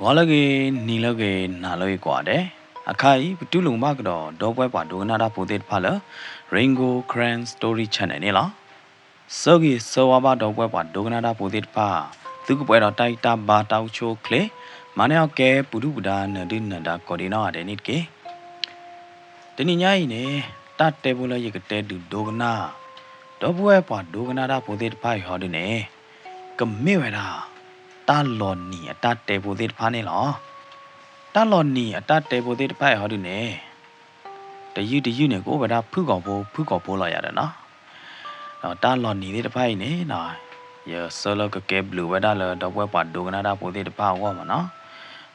ဂီၤလၢအဂ့ၤ, နံၤလၢအဂ့ၤ, နၤလၢအဂ့ၤကိးဂၤဒဲး, အခါအံၤ ပတူၢ်လိာ်မုာ်ဘၣ်ကဒီး ဒီပုၢ်ဝဲၢ်ပှၤဒိကနၣ်တၢ်ဖိသ့ၣ်တဖၣ်လၢ Rain Gold Karen Story Channel န့ၣ်လီၤ. ဆၢဂ့ၤဆၢဝါဘၣ်ဒီပုၢ်ဝဲၢ်ပှၤဒိကနၣ်တၢ်ဖိသ့ၣ်တဖၣ်, သုကပှဲၤဒီးတၢ်ဂံၢ်တၢ်ဘါတၢ်အိၣ်ဆူၣ်အိၣ်ချ့, မၤန့ၢ်အီၣ်ကဲပူၤဒုၣ်ပူၤဒါနၢၤဒုၣ်နၢၤဒါကိးဒံနီၢ်ဂၤဒဲးန့ၣ်တက့ၢ်. တနံၤညါအံၤန့ၣ် တၢ်တဲဖိလၢယကတဲဒုးဒိကနၣ် ဒီပုၢ်ဝဲၢ်ပှၤဒိကနၣ်တၢ်ဖိသ့ၣ်တဖၣ်အံၤဟီဒုန့ၣ် ကမ့ၢ်ဝဲဒၣ် တၢ်လီၤနံၤအတၢ်တဲဖိသ့ၣ်တဖၣ်န့ၣ်လီၤ. တၢ်လီၤနံၤအတၢ်တဲဖိသ့ၣ်တဖၣ်အံၤဟီဒုန့ၣ် တယုၢ်တယုၢ်န့ၣ် ကအိၣ်ဝဲဒၣ်ဖုၣ်ကိာ်ဖိ ဖုၣ်ကိာ်ဖိလီၤယၤဒီးနီၤ. ဒီးတၢ်လီၤနံၤသ့ၣ်တဖၣ်အံၤန့ၣ် ယဆၢလၢကကဲဘျုးဝဲဒၣ်လၢဒီပုၢ်ဝဲၢ်ပှၤဒိကနၣ်တၢ်ဖိသ့ၣ်တဖၣ်အဂီၢ်မ့ၢ်နီၤ.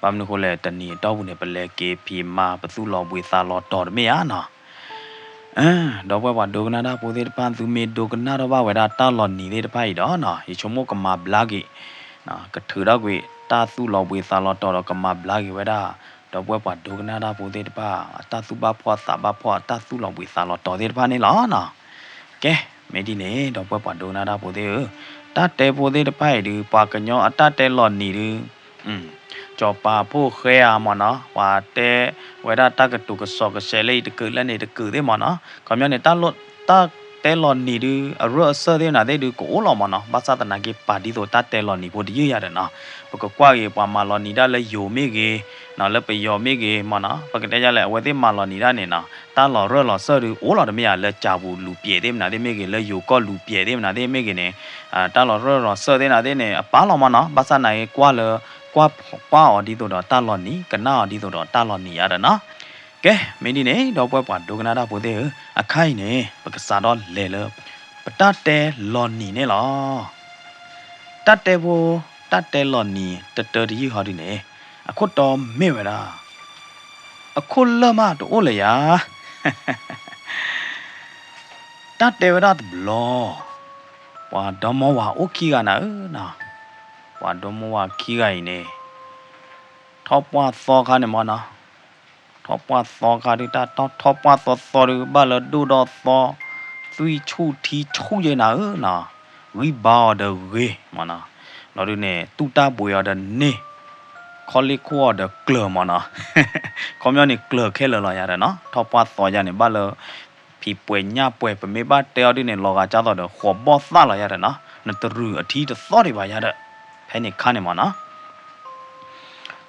ဘၣ်မနုၤအဃိလဲၣ် တနံၤအတီၢ်ပူၤန့ၣ် ပလဲၤက့ၤဖံးမၤပသူၣ်လီၤဘှံးသးလီၤတီၤတမ့ၢ်ဧါနီၤ. ဒီပုၢ်ဝဲၢ်ပှၤဒိကနၣ်တၢ်ဖိသ့ၣ်တဖၣ် သုမ့ၢ်ဒိကနၣ်ထီၣ်ဘၣ်ဝဲဒၣ်တၢ်လီၤနံၤသ့ၣ်တဖၣ်အံၤဒီးနီၤ ယဆိကမိၣ်ကမၤဘျါက့ၤ ကထုးထီၣ်ကွံာ်တၢ်သူၣ်လီၤဘှံးသးလီၤတီၤဒီးကမၤဘျါက့ၤဝဲဒၣ် ဒီပုၢ်ဝဲၢ်ပှၤဒိကနၣ်တၢ်ဖိသ့ၣ်တဖၣ် အတၢ်သူၣ်ဘၣ်ဖှီၣ်သးဘၣ်ဖှီၣ် အတၢ်သူၣ်လီၤဘှံးသးလီၤတီၤသ့ၣ်တဖၣ်န့ၣ်လီၤနီၤ. ကဲ မ့ၢ်ဒ်န့ၣ် ဒီပုၢ်ဝဲၢ်ပှၤဒိကနၣ်တၢ်ဖိသ့ၣ်ဧၢ, တၢ်တဲဖိသ့ၣ်တဖၣ်အံၤဒုး ပှၤကညီအတၢ်တဲလီၤနံၤဒုး ကၠီၤပၤဖိဃဲဧါမ့ၢ်နီၤ ပှၤတဲဝဲဒၣ်တၢ်ကတိၤကစီၣ်ကဆဲးလၢအံၤတကုာ်လၢန့ၣ်တကုာ်သ့ၣ်မ့ၢ်နီၤ ခီပညီန့ၣ် တၢ်တဲလီၤနံၤဒုး အရၢၢ်အစၢၢ်သ့ၣ်မနုၤသ့ၣ်ဒုး ကအိၣ်လီၤမ့ၢ်နီၤ ဘၣ်ဆၣ်သနာ်က့ ပာ်ဒ်သိးတၢ်တဲလီၤနံၤဖိတယုၢ်ယၤဒီးနီၤ ပကကွၢ်က့ၤပှၤမၤလီၤနံၤတၢ်လၢယိၤမ့ၢ်ဂ့ၤ လၢပယီၤမ့ၢ်ဂ့ၤမ့ၢ်နီၤ ပကတဲယလဲၣ် အဝဲသ့ၣ်မၤလီၤနံၤတၢ်န့ၣ်နီၤ တၢ်လီၤရၢၢ်လီၤစၢၢ်ဒုး အိၣ်လီၤတမ့ၢ်ယၤ လၢကၠၤပူၤလူၤပျဲးသ့ၣ်မနုၤသ့ၣ်မ့ၢ်ဂ့ၤ လၢယိၤကီၢ်လူၤပျဲးသ့ၣ်မနုၤသ့ၣ်မ့ၢ်ဂ့ၤန့ၣ် တၢ်လီၤရၢၢ်လီၤစၢၢ်သ့ၣ်မနုၤသ့ၣ်န့ၣ် အပာ်လီၤမ့ၢ်နီၤ ဘၣ်ဆၣ်သနာ်က့ ကွၢ်လၢ ကွၢ်အီၤဒ်သိးဒီးတၢ်လီၤနံၤ ကနၣ်အီၤဒ်သိးဒီးတၢ်လီၤနံၤယၤဒီးနီၤ ကဲ မ့ၢ်ဒ်န့ၣ် ဒီပုၢ်ဝဲၢ်ပှၤဒိကနၣ်တၢ်ဖိသ့ၣ်ဧၢ, အခါအံၤန့ၣ် ပကစးထီၣ်လဲၤလၢ ပတၢ်တဲလီၤနံၤန့ၣ်လီၤ. တၢ်တဲဖိ တၢ်တဲလီၤနံၤ တတၢတယုၢ်ဟီဒုန့ၣ် အခိၣ်တီမ့ၢ်ဝဲဒၣ် အခိၣ်လၢၢ်မးတအိၣ်လၢၤယၤ တၢ်တဲဝဲဒၣ်တဘျီ ပှၤဒီမါဝၤအိၣ်ခံဂၤနၤဧၢနီၤ, ပှၤဒီမါဝၤခံဂၤအံၤန့ၣ် ထီၣ်ပှၢ်သီခါန့ၣ်မ့ၢ်နီၤ, ထီၣ်ပှၢ်သီခါဒုး တၢ်ထီၣ်ထီၣ်ပှၢ်သီသီဒုး ဘၣ်လၢဒိၣ်ဒီးသီ သွံၣ်ဆူၣ်ထံဆူၣ်ယဲနၤဧၢနီၤ, ဂံၢ်ဘါအီၤဒီးဂ့ၤမ့ၢ်နီၤ, လီၤဒုးန့ၣ် တူၢ်တၢ်ဘှံးအီၤဒီးန့ၢ်, ခီလ့ၣ်ခိၣ်အီၤဒီးကျၢၤမ့ၢ်နီၤ, ခီပညီန့ၣ်ကျၢၤခဲလၢာ်လီၤယၤဒီးနီၤ, ထီၣ်ပှၢ်သီယၤန့ၣ် ဘၣ်လၢ ဖံးပှဲၤညၣ်ပှဲၤ ပမ့ၢ်ဘၣ်တဲအီၤဒုးန့ၣ် လီၤဂာ်ကၢ်သိးဒီး ဃိးဘီၣ်သၣ်လီၤယၤဒီးနီၤ, နတရုာ်အထံတသီဒံးဘၣ်ယၤဒီး, ဖဲန့ၣ်ခါန့ၣ်မ့ၢ်နီၤ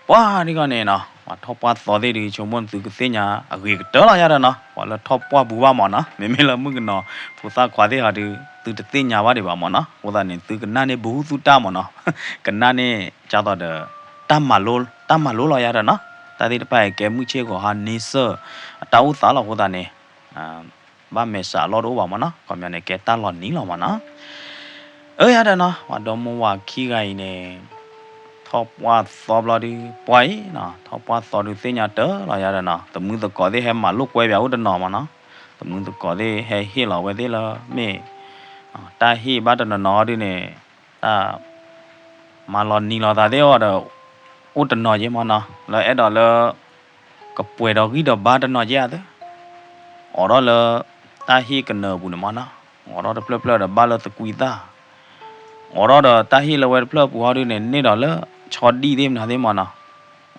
ပှၤဒ်ဂီၢ်န့ၣ်နီၤ, ပှၤထီၣ်ပှၢ်သီသ့ၣ်ဒုး ဆိကမိၣ်သုကသ့ၣ်ညါအဂ့ၤကတၢၢ်လီၤယၤဒီးနီၤ, ပှၤလၢထီၣ်ပှၢ်ပူၤဘၣ်မ့ၢ်နီၤ, မ့မ့ၢ်လၢမုၣ်ကနီၤ ဖိသၣ်ခွါသ့ၣ်ဟီဒုး သုတသ့ၣ်ညါဘၣ်ဒံးဘၣ်မ့ၢ်နီၤ, အဃိသတးန့ၣ် သုကနၣ်န့ၢ်ဘူးသုတၢ်မ့ၢ်နီၤ, ကနၣ်န့ၢ်ကၢ်သိးဒီး တၢ်မၤလိလီၤယၤဒီးနီၤ, တၢ်သ့ၣ်တဖၣ်အံၤကဲမုၢ်ဆ့ၣ်ဂီၤဟါန့ဆၢၣ် အတၢ်အိၣ်သးလီၤအဃိသတးန့ၣ် ဘၣ်မဲာ်ဆှးအလီၢ်တအိၣ်ဘၣ်မ့ၢ်နီၤ, ခီပညီန့ၣ် ကဲတၢ်လီၤနံၤလီၤမ့ၢ်နီၤ. အၢ ယၤဒီးနီၤ, ပှၤဒီမါဝၤခံဂၤအံၤန့ၣ် ထီၣ်ပှၢ်သီဘျီဒုး ပှၢ်အံၤနီၤ, ထီၣ်ပှၢ်သီဒုးသ့ၣ်ညါတၢ်လီၤယၤဒီးနီၤ, သမုသကိးသ့ၣ်ဟဲမၤလိာ်ကွဲပၠးအိၣ်တနီၤမ့ၢ်နီၤ, သမုသကိးသ့ၣ်ဟဲဟ့ၣ်လီၤဝဲသ့ၣ်လၢမ့ၢ် တၢ်ဟ့ၣ်ဘၣ်တနီၤနီၤဒုးန့ၣ် တၢ် မၤလီၤနံၤလီၤသးသ့ၣ်အီၤဒီး အိၣ်တနီၤယဲမ့ၢ်နီၤ, လၢအဲၣ်ဒိးလၢ ကပှဲၤဒီးဂံၢ်ဒီးဘါတနီၤယဲအသ့ၣ်, အိးထီၣ်လၢ တၢ်ဟ့ၣ်ကနၢၤအပူၤန့ၣ်မ့ၢ်နီၤ, အိးထီၣ်တဖျၢၣ်ဖျၢၣ်ဒီးဘၣ်လၢသကွံသၣ်, အိးထီၣ်ဒီးတၢ်ဟ့ၣ်လၢဝဲတဖျၢၣ်အပူၤဟီဒုးန့ၣ် န့ၢ်ဒီးလၢဆီဒံၣ်သ့ၣ်မနုၤသ့ၣ်မ့ၢ်နီၤ,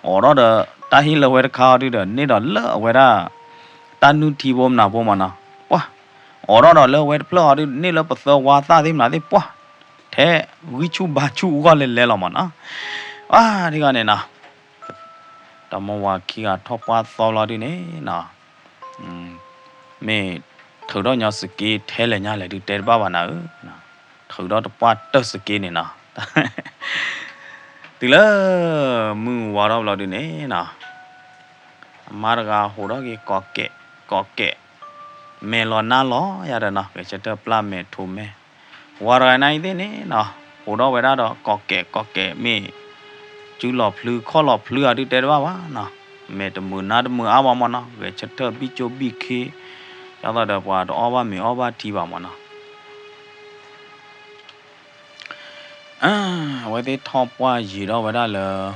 အိးထီၣ်ဒီးတၢ်ဟ့ၣ်လၢဝဲတခါဟီဒုးဒီး န့ၢ်ဒီးလၢအဝဲဒၣ် တၢ်နုၢ်ထံဖိမနုၤဖိမ့ၢ်နီၤ, ပှၢ် အိးထီၣ်ဒီးလၢဝဲတဖျၢၣ်ဟီဒုး န့ၢ်လၢပသၢဝါသၣ်သ့ၣ်မနုၤသ့ၣ် ပှၢ် ထဲဂံၢ်ဆူၣ်ဘါဆူၣ်အဂီၢ်လဲၤလဲၤလီၤမ့ၢ်နီၤ, ပှၢ်ဒ်ဂီၢ်န့ၣ်နီၤ, ဒီမါဝၤခံဂၤထီၣ်ပှၢ်သီလီၤဒုးန့ၣ်နီၤ, မ့ၢ်ထုးထီၣ်ညီစက့ထဲလဲၣ်ညါလဲၣ်ဒုးတဲတဘၣ်ဘၣ်နၤဧၢ, ထုးထီၣ်တပှၢ်တၢၢ်စက့န့ၣ်နီၤ, တုၤလၢ မုၢ်ဝါထီၣ်ဘျီဒုးန့ၣ်နီၤ, အမါတဂၤဟိးထီၣ်က့ၤကိးကဲး ကိးကဲး, မဲာ်လီၤနါလီၤယၤဒီးနီၤ, ဂဲၤဆၢထၢၣ်ပျၢ်မဲာ်ထိးမဲာ်, ဝၤတဂၤနၤအံၤသ့ၣ်န့ၣ်နီၤ, ဟိးထီၣ်ဝဲဒၣ်ဒီးကိးကဲးကိးကဲးမ့ၢ် စုလီၤဖျုခီၣ်လီၤဖျုအီၤဒုးတဲတဘၣ်ဘၣ်နီၤ, မဲာ်တမုာ်နါတမုာ်အါဘၣ်မ့ၢ်နီၤ, ဂဲၤဆၢထၢၣ်ဘံၣ်ကၠိဘံၣ်ခ့, ဒ်သိးဒီးပှၤတအီၣ်ဘၣ်မ့ၤအီၣ်ဘၣ်ထံဘၣ်မ့ၢ်နီၤ အဝဲသ့ၣ်ထီၣ်ပှၢ်ယံာ်ထီၣ်ဝဲဒၣ်လၢ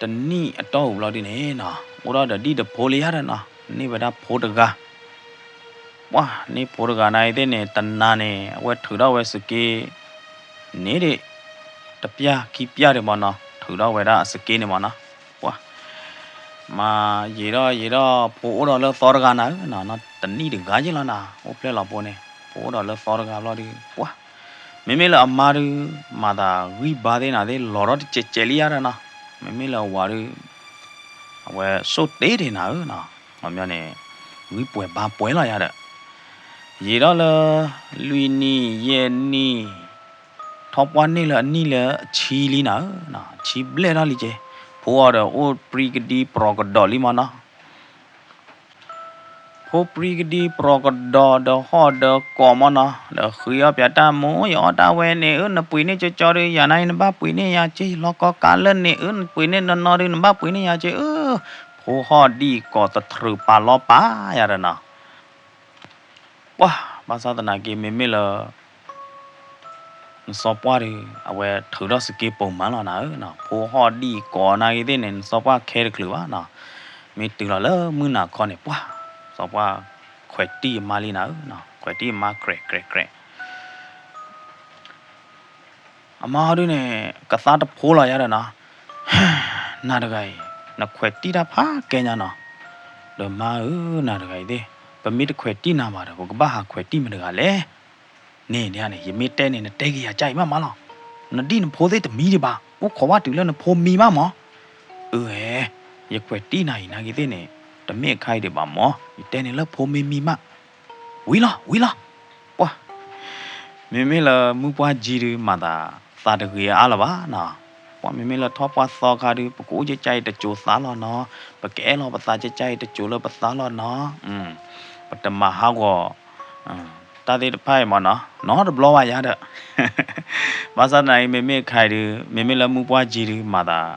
တနံၣ်အတီၢ်ပူၤဘျီဒုးန့ၣ်နီၤ, အိၣ်ထီၣ်ဒီးဒံၣ်တဖိလံယၤဒီးနီၤ, န့ၢ်ဝဲဒၣ်ဖိတဂၤ, ပှၢ်န့ၢ်ဖိတဂၤနၤအံၤသ့ၣ်န့ၣ် တနၤန့ၣ် အဝဲထုးထီၣ်ဝဲစက့ န့ၣ်ဒံး တပျၢ်ခံပျၢ်ဒံးမ့ၢ်နီၤ, ထုးထီၣ်ဝဲဒၣ်အစက့န့ၣ်မ့ၢ်နီၤ, ပှၤ မၤယံာ်ထီၣ်ယံာ်ထီၣ် ဖိအိၣ်ဒီးလၢသီတဂၤနၤဧၢနီၤ, တနံၣ်တဂၤယ့ၢ်လီၤနၤ, အိၣ်ဖျဲၣ်လီၤဖိန့ၣ် ဖိအိၣ်ဒီးလၢသီတဂၤဘျီဒီး ပှၤ မ့မ့ၢ်လၢအမါဒီး မၤသးဂံၢ်ဘါသ့ၣ်နၤသ့ၣ် လီၤထီၣ်တစဲးစဲးလံယါဒီးနီၤ, မ့မ့ၢ်လၢအဝၤဒီး အဝဲဆိၣ်တ့ၢ်တ့ၢ်နၤဧၢနီၤ, မ့ၢ်န့ၣ် ဂံၢ်ပှဲၤဘါပှဲၤလီၤယါဒီး ယံာ်ထီၣ်လၢ လွံၢ်နံၣ်ယဲၢ်နံၣ် ထီၣ်ပှၢ်န့ၢ်လၢအနံၣ်လၢအဆံလံနၤဧၢ, အဆံဘျဲၣ်ထီၣ်လံက့, ဖိအီၤဒီးအိၣ်ပြံကဒံပြီကဒီးလံမ့ၢ်နီၤ, ဖိပြံကဒံပြီကဒီးဒီးဟီၣ်ဒီးကိးမ့ၢ်နီၤ, ဒီးဃ့အီၣ်ပၠးတၢ်မိၢ် ယအီၣ်တၢ်ဝဲန့ၣ်ဧၢ, နပှ့ၤန့ၢ်ကၠီကၠီဒီး ယၤနၤအံၤနဘၣ်ပှ့ၤန့ၢ်ယၤက့, ယလီၤကီကးလၢန့ၣ်ဧၢ, နပှ့ၤန့ၢ်နီၢ်နီၢ်ဒီး နဘၣ်ပှ့ၤန့ၢ်ယၤက့ဧၢ, ဖိဟီၣ်ဒံၣ်ကိးတထြုးပာ်လီၤပာ်ယၤဒီးနီၤ ပှၤ ဘၣ်ဆၣ်သနာ်က့ မ့မ့ၢ်လၢ နစီၤပှၢ်ဒီး အဝဲထုးထီၣ်စက့ပိာ်မၤလီၤနၤဧၢ, ဖိဟီၣ်ဒံၣ်ကိးနၤဂ့ၤသ့ၣ်န့ၣ် နစီၤပှၢ်ခဲတချုးဘၣ်နီၤ, မ့ၢ်တုၤလီၤလၢမုၢ်နၤခီန့ၣ် ပှၤ စီၤပှၢ်ခွဲးတံၢ်အမါလံနၤဧၢ, ခွဲးတံၢ်အမါကြဲးကြဲးကြဲး အမါဟီဒုန့ၣ် ကသါတဖိလီၤယါဒီးနီၤ, နၤတဂၤအံၤ နခွဲးတံၢ်တၢ်ဖးကဲညါနီၤ, ဒီးမါဧၢ နၤတဂၤအံၤသ့ၣ် ပမ့ၢ်တခွဲးတံၢ်နၤဘၣ်ဒီး ပကဘၣ်ဟးခွဲးတံၢ်မတၤတဂၤလဲၣ်, န့ၣ်န့ၣ် ယမ့ၢ်တဲန့ၣ် နတဲက့ၤယၤကၢ်အံၤမးမးလီၤ, နဒံၣ်နဖိသ့ၣ်တမံၤဒံးဘၣ် အိၣ်ခိးဘၣ်တုၤလၢနဖိမံမးမး, အၢ ယခွဲးတံၢ်နၤအံၤ နၤဂ့ၤသ့ၣ်န့ၣ် တမ့ၢ်အခါအံၤဒံးဘၣ်မး, ယတဲန့ၣ်လၢဖိမ့ၢ်မံမး ဝံၤလီၤ ဝံၤလီၤ, ပှၤ မ့မ့ၢ်လၢမုၢ်ပှၢ်ကံဒု မၤသးသးတဂ့ၤအါလၢၤဘၣ်နီၤ, ပှၤမ့မ့ၢ်လၢထီၣ်ပှၢ်သီခါဒု ပကအိၣ်ကၢ်ကၢ်အံၤတစိၤသးလီၤနီၤ, ပကအဲၣ်လီၤပသးကၢ်ကၢ်အံၤ တစိၤလၢပသးလီၤနီၤ, ပတမၤဟးဂီၤ တၢ်သ့ၣ်တဖၣ်အံၤမးနီၤ နီတဘျီဘၣ်ယါဒီး ဘၣ်ဆၣ်သနာ်အံၤ မ့မ့ၢ်အခါအံၤဒု မ့မ့ၢ်လၢမုၢ်ပှၢ်ကံဒု မၤသး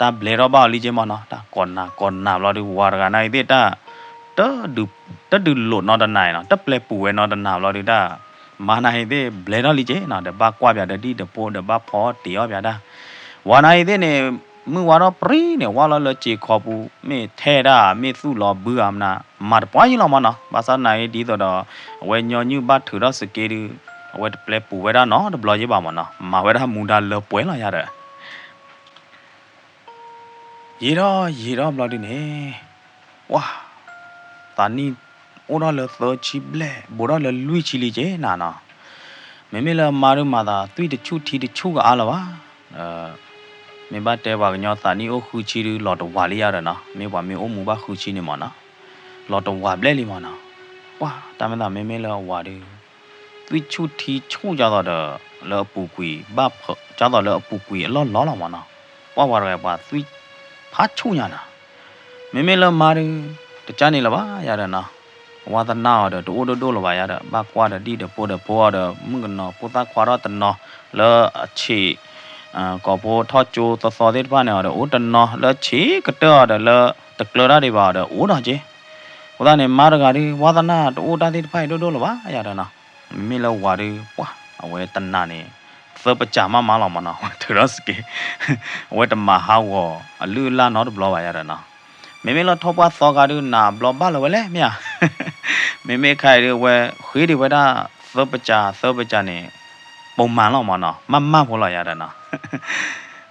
တၢ်ဘျဲထီၣ်ဘၣ်အီၤလံက့မးနီၤ, တၢ်ကိးနၤကိးနၤဘျီဒု ဝၤတဂၤနၤအံၤသ့ၣ်တၢ် တဒုးလိာ်နီတနၤနီၤ, တပျဲပူၤဝဲနီတနၤဘျီဒု တၢ် မါနၤအံၤသ့ၣ်ဘျဲထီၣ်လံက့နီၤ, ဒီးဘၣ်ကွၢ်ပၠးဒီးဒံၣ်ဒီးဖိ ဒီးဘၣ်ဖီတ့ၢ်အီၣ်ပၠးတၢ်, ဝၤနၤအံၤသ့ၣ်န့ၣ် မုၢ်ဝါထီၣ်ပြံန့ၣ် ဝါလီၤလၢစ့ခီပူၤ မ့ၢ်ထဲဒၣ် မ့ၢ်သူၣ်လီၤဘုဧါမနၤ မၤတပှၢ်ယံလီၤမးနီၤ, ဘၣ်ဆၣ်သနာ်အံၤ ဒ်သိးဒီး အဝဲညီနုၢ်ဘၣ်ထုးထီၣ်စက့ဒု အဝဲတပျဲပူၤဝဲဒၣ်နီတဘျီယ့ၢ်ဘၣ်မးနီၤ, မၤဝဲဒၣ်မူဒါလၢပှဲၤလီၤယါဒီး ယံာ်ထီၣ်ယံာ်ထီၣ်ဘျီဒုန့ၣ် ပှၤ သးနံၣ်အိၣ်ထီၣ်လၢသၢဆံဘျဲၣ် ဘူးထီၣ်လၢလွံၢ်ဆံလံက့နၤနီၤ, မ့မ့ၢ်လၢမါဒုမၤသး သွံၣ်တဆူၣ်ထံတဆူၣ်ကအါလၢၤဘၣ်, မ့ၢ်ဘၣ်တဲပှၤကညီသးနံၣ်အိၣ်ဃုဆံဒု လီၤတဝးလံယါဒီးနီၤ, မ့ၢ်ပှၤမ့ၢ်အိၣ်မူဘၣ်ဃုဆံန့ၣ်မးနီၤ, လီၤတဝးဘျဲၣ်လံမးနီၤ, ပှၤ တၢ်မ့ၢ်သးမ့မ့ၢ်လၢအဝၤဒု သွံၣ်ဆူၣ်ထံဆူၣ်ဒ်သိးဒီး လၢအပူၤကွံာ်ဘၣ်ဖၢ ဒ်သိးလၢအပူၤကွံာ်အလီၢ်လီၤလီၤမးနီၤ, ပှၤဝၤတဂၤပှၤသွံၣ်ဖးဆူၣ်ညါနီၤ, မ့မ့ၢ်လၢမါဒု တကၢ်န့ၣ်လၢၤဘၣ်ယါဒီးနီၤ, ဝါသနာအီၤဒီးတအိၣ်ဒိၣ်ဒိၣ်လၢၤဘၣ်ယါဒီး ဘၣ်ကွၢ်ဒီးဒံၣ်ဒီးဖိဒီးဖိအီၤဒီး မုၣ်ကနီၤဖိသၣ်ခွါထီၣ်တနီၤ လၢအဆံး ကိာ်ဖိထီၣ်ကၠိသီသီသ့ၣ်တဖၣ်န့ၣ်အီၤဒီး အိၣ်တနီၤလၢဆံးကတၢၢ်အီၤဒီးလၢတကျၢၤတၢ်ဒံးဘၣ်အီၤဒီးအိၣ်ဒီးက့, အဃိသတးန့ၣ် မါတဂၤဒု ဝါသနာတအိၣ်တၢ်သ့ၣ်တဖၣ်အံၤဒိၣ်ဒိၣ်လၢၤဘၣ်ယါဒီးနီၤ, မ့မ့ၢ်လၢဝၤဒု ပှၤ အဝဲတနၤန့ၣ် သၢပစၢမးမးလီၤမးနီၤ, ထုးထီၣ်စက့ အဝဲတမၤဟးဂီၤအလုၢ်အလၢ်နီတဘျီဘၣ်ယါဒီးနီၤ, မ့မ့ၢ်လၢထီၣ်ပှၢ်သီခါဒု နၤအဘျီဘၣ်လၢၤဝဲလဲၣ်မ့ၢ်ဧါ, မ့မ့ၢ်ခါအံၤဒု အဝဲဃ့ဒံးဝဲဒၣ် သၢပစၢ သၢပစၢန့ၣ် ပိာ်မၤလီၤမးနီၤ, မးမးဖိလီၤယါဒီးနီၤ,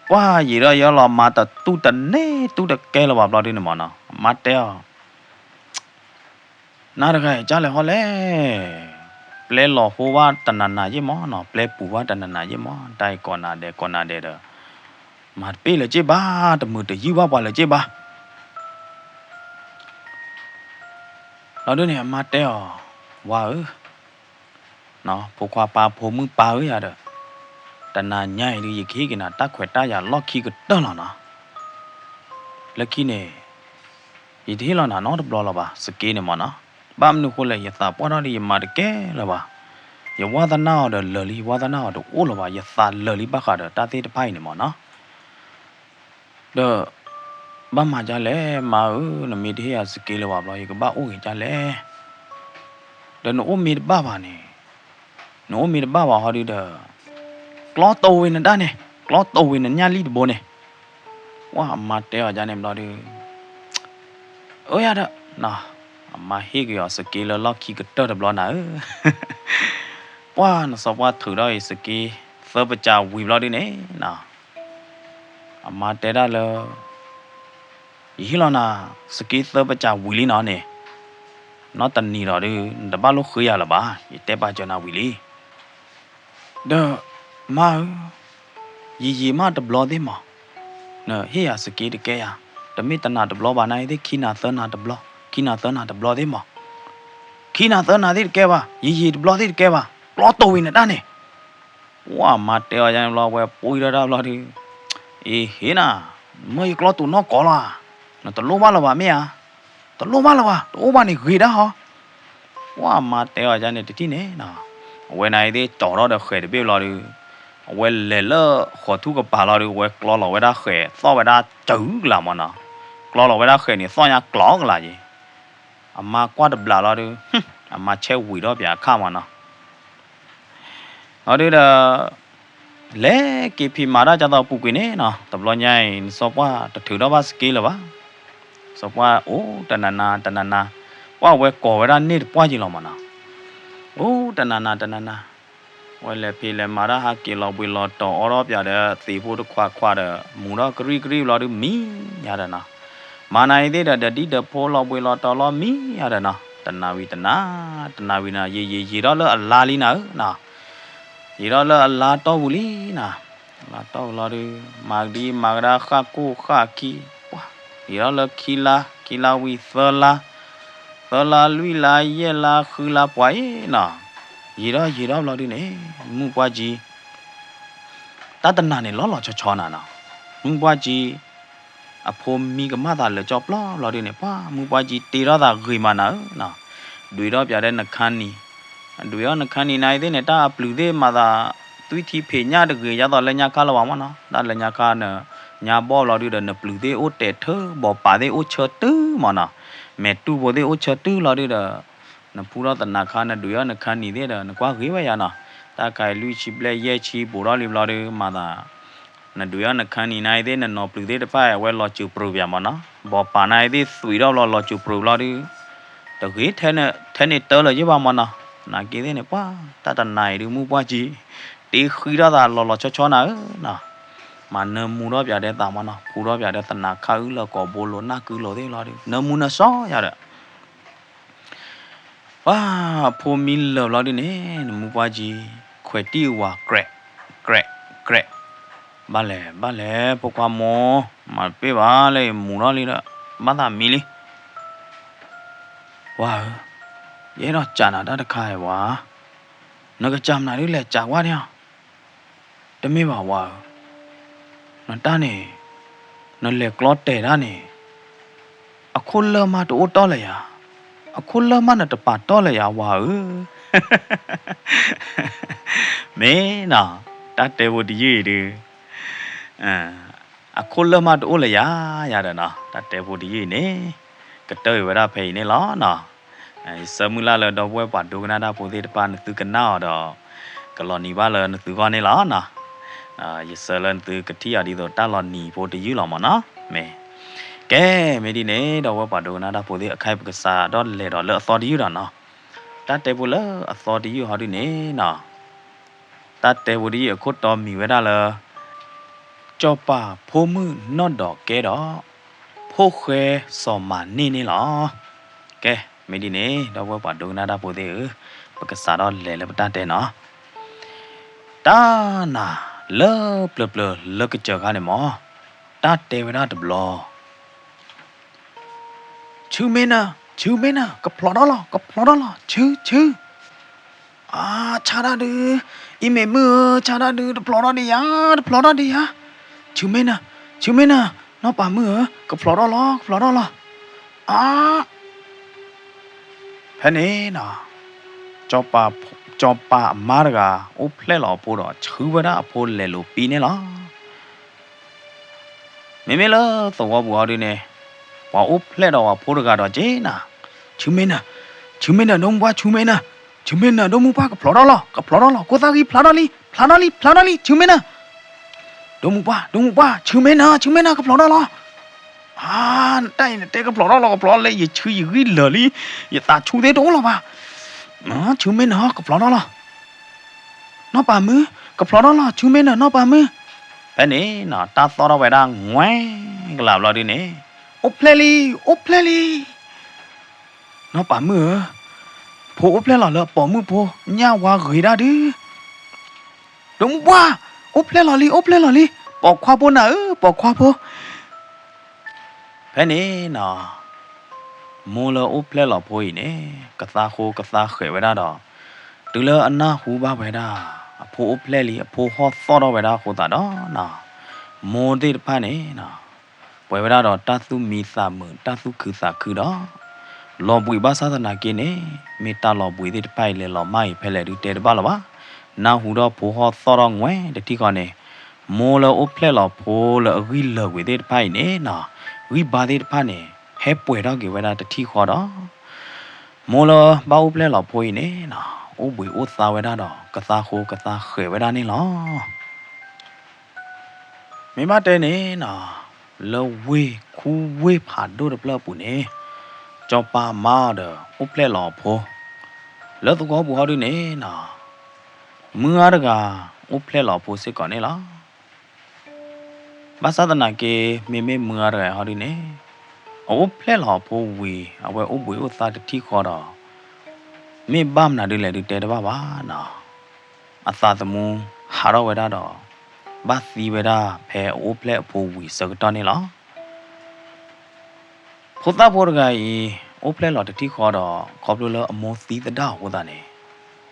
ပှၤယံာ်ဒီးယဲလီၤ မၤတတူၢ်တန့ၢ်တူၢ်တကဲလၢၤဘၣ်ဘျီဒုန့ၣ်မးနီၤ, မါတဲအီၤ နၤတဂၤအံၤ ကၢ်လဲၤဟီလဲၣ်, ပျဲလီၤဟိဘၣ်တနၤနၤယ့ၢ်မးနီၤ, ပျဲပူၤဘၣ်တနၤနၤယ့ၢ်မး, တၢ်အံၤကိးနၤဒဲးကိးနၤဒဲးဒီး မၤတပ့ၢ်လၢၤက့ၢ်ဘၣ်, တမုာ်တယုၢ်ဘၣ်ပှၤလၢၤက့ၢ်ဘၣ်. လီၤဒုန့ၣ် အမါတဲအီၤ, ဝၤဧၢ, ဖိခွါပၢ်ဖိမုၣ်ပၢ်ဧၢယၤဒီး, တနၤညါအံၤဒု ယကဟ့ၣ်က့ၤနၤတၢ်ခွဲးတၢ်ယာ်လီၢ်ခံကတၢၢ်လီၤနီၤ. လၢခံန့ၣ် ယတဟ့ၣ်လီၤနၤနီတဘျီလၢၤဘၣ် စက့န့ၣ်မးနီၤ. ဘၣ်မနုၤဃိလဲၣ် ယသးပှၢ်ထီၣ်ဒီးယမၤတကဲလၢၤဘၣ်. ယဝါသနာအီၤဒီးလၢာ်လံ ယဝါသနာအီၤတအိၣ်လၢၤဘၣ် ယသးလၢာ်လံဘၣ်ဃးဒီးတၢ်သ့ၣ်တဖၣ်အံၤန့ၣ်မးနီၤ. ဒီး ဘၣ်မၤဒ်လဲၣ် မါဧၢ, နမ့ၢ်တဟ့ၣ်ယၤစက့လၢၤဘၣ်ဘျီ ယကဘၣ်အိၣ်ဂ့ၤဒ်လဲၣ်. ဒီးနအိၣ်မ့ၢ်တဘၣ်ဘၣ်န့ၣ်, နအိၣ်မ့ၢ်တဘၣ်ဘၣ်ဟီဒုဒီး ကျီတိၢ်ဝံၤနဒၣ်န့ၣ်, ကျီတိၢ်ဝံၤနညၣ်လံၣ်တဘိန့ၣ်. ပှၤအမါတဲအီၤဒ်န့ၣ်ဘျီဒု အၢယၤဒီး အမါဟ့ၣ်က့ၤအီၤစက့လၢလီၢ်ခံကတၢၢ်တဘျီနၤဧၢ. ပှၤနစီၤပှၢ်ထုးထီၣ်အံၤစက့ သၢပစးဝံၤဘျီဒုန့ၣ်နီၤ. အမါတဲဒၣ်လၢ ယဟ့ၣ်လီၤနၤ စက့သၢပစးဝံၤလံနီၤန့ၣ်, နီတနံၤဒီးဒုး နတဘၣ်လိၣ်ဃ့ယၤလၢၤဘၣ်, ယတဲပာ်စၢၤနၤဝံၤလံ. ဒီး မါဧၢ, ယံာ်ယံာ်မးတဘျီသ့ၣ်မး, နဟ့ၣ်ယၤစက့တကဲယၤ, တမ့ၢ်တနၤတဘျီဘၣ် နအံၤသ့ၣ် ခံနၤသၢနၤတဘျီ, ခံနၤသၢနၤတဘျီသ့ၣ်မး, ခံနၤသၢနၤသ့ၣ်တကဲဘၣ်, ယံာ်ယံာ်တဘျီသ့ၣ်တကဲဘၣ်, ကျီတိၢ်ဝံၤနတၢ်န့ၣ် ပှၢ်မါတဲအီၤယါန့ၣ်ဘျီ ဝဲပှံထီၣ်တၢ်ဘျီဒုး, အ့ဟ့နၤ, မ့ၢ်ယကျီတိၢ်နီၢ်ကီၢ်လီၤ, နတလိၣ်ဘၣ်လၢၤဘၣ်မ့ၢ်ဧါ, တလိၣ်ဘၣ်လၢၤဘၣ်, တအိၣ်ဘၣ်န့ၣ်ဂ့ၤဒၣ်ဟီ, ပှၢ်မါတဲအီၤယါန့ၣ်တထံၣ်န့ၣ်နီၤ, အဝဲန့ၣ်အံၤသ့ၣ်ကၠီၤထီၣ်ဒီးဃဲၤတဘ့ၣ်ဘျီဒုး, အဝဲလဲၤလၢဃီၤထူၣ်ကပၤလီၤဒုး အဝဲကျီလီၤဝဲဒၣ်ဃဲၤ သီၣ်ဝဲဒၣ်စၢၤကလးမးနီၤ, ကျီလီၤဝဲဒၣ်ဃဲၤန့ၣ် သီၣ်ညါကျီကလးယံၤ အမါကွၢ်တဘျီလီၤဒုး, အမါဆဲးဝံၤဒီးပှၤအခါမးနီၤ, လီၤဒုးဒီး, လဲၤက့ၤဖံးမၤတၢ်ကသိးပူၤကွံာ်န့ၣ်နီၤ, တဘျီညါအံၤ နစီၤပှၢ်တထုးထီၣ်ဘၣ်စက့လၢၤဘၣ်, စီၤပှၢ်အိၣ်တနၤနၤတနၤနၤ, ပှၢ်ဝဲကိးဝဲဒၣ်န့ၢ်တပှၢ်ယံၤလီၤမးနီၤ, အိၣ်တနၤနၤတနၤနၤ ဝဲလဲၤဖံးလဲၤမၤတၢ်ဟးက့ၤလီၤဘှံးလီၤတီၤအီထီၣ်ပၠးဒီးသံးဖိတခွးခွးဒီး မူၤထီၣ်ကရံၣ်ကရံၣ်ဘျီဒုးမံၤညါဒီးနီၤ, မၤနၤအံၤသ့ၣ်ဒီး ဒီးဒံဒီးဖိလီၤဘှံးလီၤတီၤလီၤမံၤညါဒီးနီၤ, တနၤဝံၤတနၤ, တနၤဝံၤနၤ ယံာ်ယံာ်ယံာ်ထီၣ်လၢအလါလံနၤဧၢနီၤ, ယံာ်ထီၣ်လၢအလါတီၢ်ပူၤလံနီၤ, အလါတီၢ်ပူၤလီၤဒုး, မၤကဒံမၤကဒါဃၣ်ကိၢ်ဃၣ်ခံ, ပှၢ်, ယံာ်ထီၣ်လၢခံလါ, ခံလါဝံၤသၢလါ, သၢလါလွံၢ်လါယဲၢ်လါဃုလါပှၤအံၤနီၤ, ယံာ်ထီၣ်ယံာ်ထီၣ်ဘျီဒုးန့ၣ်, မုၢ်ပှၢ်ကံ တၢ်တနၤန့ၣ်လီၤလီၤဆီဆီနၤနီၤ, မုၢ်ပှၢ်ကံ အဖိမံကမၣ်သးလၢာ်ကၠီပျီဘျီဒုးန့ၣ် ပှၢ်မုၢ်ပှၢ်ကံတ့ထီၣ်သးဂ့ၤမးနၤဧၢနီၤ, ဒွံးထီၣ်ပၠးဒီးနခါနံၤ, ဒွံးထီၣ်နခါနံၤနၤအံၤသ့ၣ်န့ၣ် တၢ်အပျုၤသ့ၣ်မၤသး သွံၣ်ထံဖံးညၣ်တဂ့ၤ ယါသီးလၢညါခါလၢၤဘၣ်မးနီၤ, တၢ်လၢညါခါနၤ, ညါဘီၣ်ဘျီဒုးဒီး နပျုၤသ့ၣ်အိၣ်တဲာ်ထၢ ဘီးပာ်သ့ၣ်အိၣ်ဆၢတုၤမးနီၤ, မဲာ်တူၢ်ဖိသ့ၣ်အိၣ်ဆၢတုၤလီၤဒုးဒီး နဖူထီၣ်သနၤခါ နဒွံးထီၣ်နခါနံၤသ့ၣ်ဒီး နကွၢ်ဂ့ၤဝဲယါနီၤ, တၢ်ခါအံၤလွံၢ်ဆံဘျဲၣ်ယဲၢ်ဆံဘူးထီၣ်လံဘျီဒုး မၤသး နဒွံးထီၣ်နခါနံၤနၤအံၤသ့ၣ် နနီၢ်ပျုၤသ့ၣ်တဖၣ်အံၤ အဝဲလီၤစၢၤပြူၤပၠးမးနီၤ, ဘီးပာ်နၤအံၤသ့ၣ်သွံးထီၣ်ဘျီ လီၤစၢၤပြူၤဘျီဒုး တဂ့ၤထဲန့ၣ်တၢ်လၢၤယ့ၢ်ဘၣ်မးနီၤ, နာ်က့သ့ၣ်န့ၣ် ပှၢ်တၢ်တနၤအံၤဒုး မုၢ်ပှၢ်ကံ တ့ဃံထီၣ်သးလီၤလီၤဆီဆီနၤဧၢနီၤ, မၤနၢမူထီၣ်ပၠးဒီးသးမးနီၤ, ဖူထီၣ်ပၠးဒီးသနၤခါအုၣ်လၢကိာ်ဘိလိၤ နၢ်ကုလိၤသ့ၣ်လီၤဒုး နၢမူနၢစီယါဒီး ပှၢ်ဖိမံလၢာ်ဘျီဒုးန့ၣ် နမုၢ်ပှၢ်ကံ ခွဲးတံၢ်အဝၤ ကြဲး ကြဲး ကြဲး, ဘၣ်လဲၣ် ဘၣ်လဲၣ် ဖိခွါမိၢ်, မၤတပ့ၢ်ဘၣ်လၢယမူထီၣ်လံဒီး ဘၣ်သးမံလံ ဝၤဧၢ, ယအဲၣ်ဒိးစံးနၤတၢ်တခါအံၤဝၤ, နကစံးမနုၤဒုးလဲၤစံးကွၢ်န့ၣ်လီၤ, တမ့ၢ်ဘၣ်ဝၤဧၢ, နတၢ်န့ၣ်, နလဲၤကျီတဲာ်တၢ်န့ၣ်, အခိၣ်လၢၢ်မးတအိၣ်တီၢ်လၢၤယၤ, အခိၣ်လၢၢ်မးနတပာ်တီၢ်လၢၤယၤဝၤဧၢ မ့ၢ်နီၤ, တၢ်တဲဖိတယုၢ်အံၤဒုး, အခိၣ်လၢၢ်မးတအိၣ်လၢၤယၤ, ယၤဒီးနီၤ တၢ်တဲဖိတယုၢ်အံၤန့ၣ်, ကတၢၢ်အံၤဝဲဒၣ်ဖဲအံၤန့ၣ်လီၤနီၤ. ယဆၢမုၢ်လၢ်လၢဒီပုၢ်ဝဲၢ်ပှၤဒိကနၣ်တၢ်ဖိသ့ၣ်တဖၣ် နသုကနၣ်အီၤဒီး ကလီၤနံၤဘၣ်လၢနသုဂီၢ်န့ၣ်လီၤနီၤ. ယဆၢလၢနသုကထံၣ်အီၤဒ်သိးတၢ်လီၤနံၤဖိတယုၢ်လီၤမးနီၤ. မ့ၢ်, ကဲ, မ့ၢ်ဒ်န့ၣ် ဒီပုၢ်ဝဲၢ်ပှၤဒိကနၣ်တၢ်ဖိသ့ၣ် အခါအံၤပကစးထီၣ်လဲၤဒီးလၢအသီတယုၢ်ဒီးနီၤ. တၢ်တဲဖိလၢအသီတယုၢ်ဟီဒုန့ၣ်နီၤ, တၢ်တဲဖိတယုၢ်အခိၣ်တီမံၤဝဲဒၣ်လၢ စီၤပၤဖိမုၣ်နီၢ်ဒီးကဲဒီး ဖိၣ်ဃဲစီၤမၤန့ၢ်န့ၣ်လီၤ. ကဲ, မ့ၢ်ဒ်န့ၣ် ဒီပုၢ်ဝဲၢ်ပှၤဒိကနၣ်တၢ်ဖိသ့ၣ်ဧၢ, ပကစးထီၣ်လဲၤလၢပတၢ်တဲနီၤ. တၢ်နၤလၢပျၢၤပျၢၤလၢကစၢၢ်ခါန့ၣ်မး, တၢ်တဲဝဲဒၣ်တဘျီ ဆူမ့ၢ်နၤ, ဆူမ့ၢ်နၤ, ကဖျိးထီၣ်လီၤ, ကဖျိးထီၣ်လီၤ, ဆူ, ဆူ. အါ, ဆါတၢ်ဒုး, အံၤမ့ၢ်မုၢ်ဧၢ, ဆါတၢ်ဒုး, တဖျိးထီၣ်ဒံးယၤ, တဖျိးထီၣ်ဒံးယၤ. ဆူမ့ၢ်နၤ, ဆူမ့ၢ်နၤ, နီၢ်ပၤမုၣ်ဧၢ, ကဖျိးထီၣ်လီၤ, ကဖျိးထီၣ်လီၤ. အါ, ဖဲန့ၣ်နီၤ, စီၤပၤအမါတဂၤ အိၣ်ဖျဲၣ်လီၤအဖိဒီး ဆှၢဝဲဒၣ်အဖိလဲၤလိာ်ပံန့ၣ်လီၤ. မ့မ့ၢ်လၢသဝီပူၤအီၤဒုန့ၣ်, ပှၤအိၣ်ဖျဲၣ်ဒီးပှၤဖိတဂၤဒီးက့ၤနၤ, ဆူမ့ၢ်နၤ, ဆူမ့ၢ်နၤ ဒိၣ်မုၢ်ပှၢ်, ဆူမ့ၢ်နၤ, ဆူမ့ၢ်နၤ ဒိၣ်မုၢ်ပှၢ်, ကဖျိးထီၣ်လီၤ, ကဖျိးထီၣ်လီၤ, ကိးသၣ်ဂံၢ်ဖျါထီၣ်လံ, ဖျါထီၣ်လံ, ဖျါထီၣ်လံ, ဆူမ့ၢ်နၤ, ဒိၣ်မုၢ်ပှၢ်, ဒိၣ်မုၢ်ပှၢ်, ဆူမ့ၢ်နၤ, ဆူမ့ၢ်နၤ ကဖျိးထီၣ်လီၤ. အါ, နတၢ်အံၤနတဲကဖျိးထီၣ်လီၤ, ကဖျိးလၢ ယဆူယဂံၢ်လၢာ်လံ, ယသးဆူသ့ၣ်တအိၣ်လၢၤဘၣ်. ဆူမ့ၢ်နၤ ကဖျိးထီၣ်လီၤ. နီၢ်ပၤမုၣ်, ကဖျိးထီၣ်လီၤ, ဆူမ့ၢ်နၤ နီၢ်ပၤမုၣ်. ဖဲန့ၣ်နီၤ တၢ်သီၣ်ထီၣ်ဝဲဒၣ်ငွဲကလးဘျီဒုန့ၣ်, အိၣ်ဖျဲၣ်လံ, အိၣ်ဖျဲၣ်လံ, နီၢ်ပၤမုၣ်ဧၢ, ဖိအိၣ်ဖျဲၣ်လီၤလၢအပိာ်မုၣ်ဖိ, ညၣ်ဝါဂ့ၤဒၣ်ဒု, ဒိၣ်မူပှၢ်, အိၣ်ဖျဲၣ်လီၤလံ, အိၣ်ဖျဲၣ်လီၤလံ, ပိာ်ခွါဖိနၤဧၢ, ပိာ်ခွါဖိ ဖဲန့ၣ်နီၤ, မိၢ်လၢအိၣ်ဖျဲၣ်လီၤဖိအံၤန့ၣ် ကသါဃိကသါဃဲးဝဲဒၣ်ဒီး, တုၤလၢအနၢ်ဟူဘၣ်ဝဲဒၣ် အဖိအိၣ်ဖျဲၣ်လံ အဖိဟီၣ်သီၣ်ထီၣ်ဝဲဒၣ်အဃိသတးဒီးနီၤ, မိၢ်သ့ၣ်တဖၣ်န့ၣ်နီၤ, ပှဲၤဝဲဒၣ်ဒီးတၢ်သူၣ်မံသးမုာ် တၢ်သူၣ်ခုသးခုဒီး လီၤဘှံးဘၣ်ဆၣ်သနာ်က့န့ၣ် မ့ၢ်တၢ်လီၤဘှံးသ့ၣ်တဖၣ်အံၤလဲၤလီၤမၢ်အံၤဖဲလဲၣ်ဒုးတဲတဘၣ်လၢၤဘၣ်. နၢ်ဟူဒီးဖိဟီၣ်သီၣ်ထီၣ်ငွဲတထံၣ်ဃီန့ၣ်, မိၢ်လၢအိၣ်ဖျဲၣ်လီၤဖိလၢအဂံၢ်လၢာ်ဝံၤသ့ၣ်တဖၣ်အံၤန့ၣ်နီၤ, ဂံၢ်ဘါသ့ၣ်တဖၣ်န့ၣ် ဟဲပှဲၤထီၣ်က့ၤဝဲဒၣ်တထံၣ်ဃီဒီး မိၢ်လၢဘၣ်အိၣ်ဖျဲၣ်လီၤဖိအံၤန့ၣ်နီၤ, အိၣ်ဘှံးအိၣ်သါဝဲဒၣ်ဒီး ကသါဃိကသါဃဲးဝဲဒၣ်န့ၣ်လီၤ. မ့ၢ်ဘၣ်တဲန့ၣ်နီၤ, လၢဝ့ၢ်ခူဝ့ၢ်ဖးဒိၣ်တဖျၢၣ်အပူၤန့ၣ်, စီၤပၤမါအီၤဒီးအိၣ်ဖျဲၣ်လီၤအဖိ, လၢသဝီပူၤဟီဒုန့ၣ်နီၤ, မုၢ်ဂၤတဂၤ အိၣ်ဖျဲၣ်လီၤအဖိစ့ၢ်ကီးန့ၣ်လီၤ. ဘၣ်ဆၣ်သနာ်က့ မ့မ့ၢ်မုၢ်ဂၤတဂၤဟီဒုန့ၣ်, အအိၣ်ဖျဲၣ်လီၤအဖိဝံၤ အဝဲအိၣ်ဘှံးအိၣ်သါတထံၣ်ဃီဒီး မ့ၢ်ဘၣ်မနုၤဒ်လဲၣ်ဒုးတဲတဘၣ်ဘၣ်နီၤ, အသးသမူဟးထီၣ်ဝဲဒၣ်ဒီး ဘၣ်သံဝဲဒၣ်ဖဲအအိၣ်ဖျဲၣ်အဖိဝံၤဆၢကတီၢ်န့ၣ်လီၤ. ဖိသၣ်ဖိတဂၤအံၤ အိၣ်ဖျဲၣ်လီၤတထံၣ်ဃီဒီး ခီဖျိလၢအမိၢ်သံသဒၣ်အဃိသတးန့ၣ်,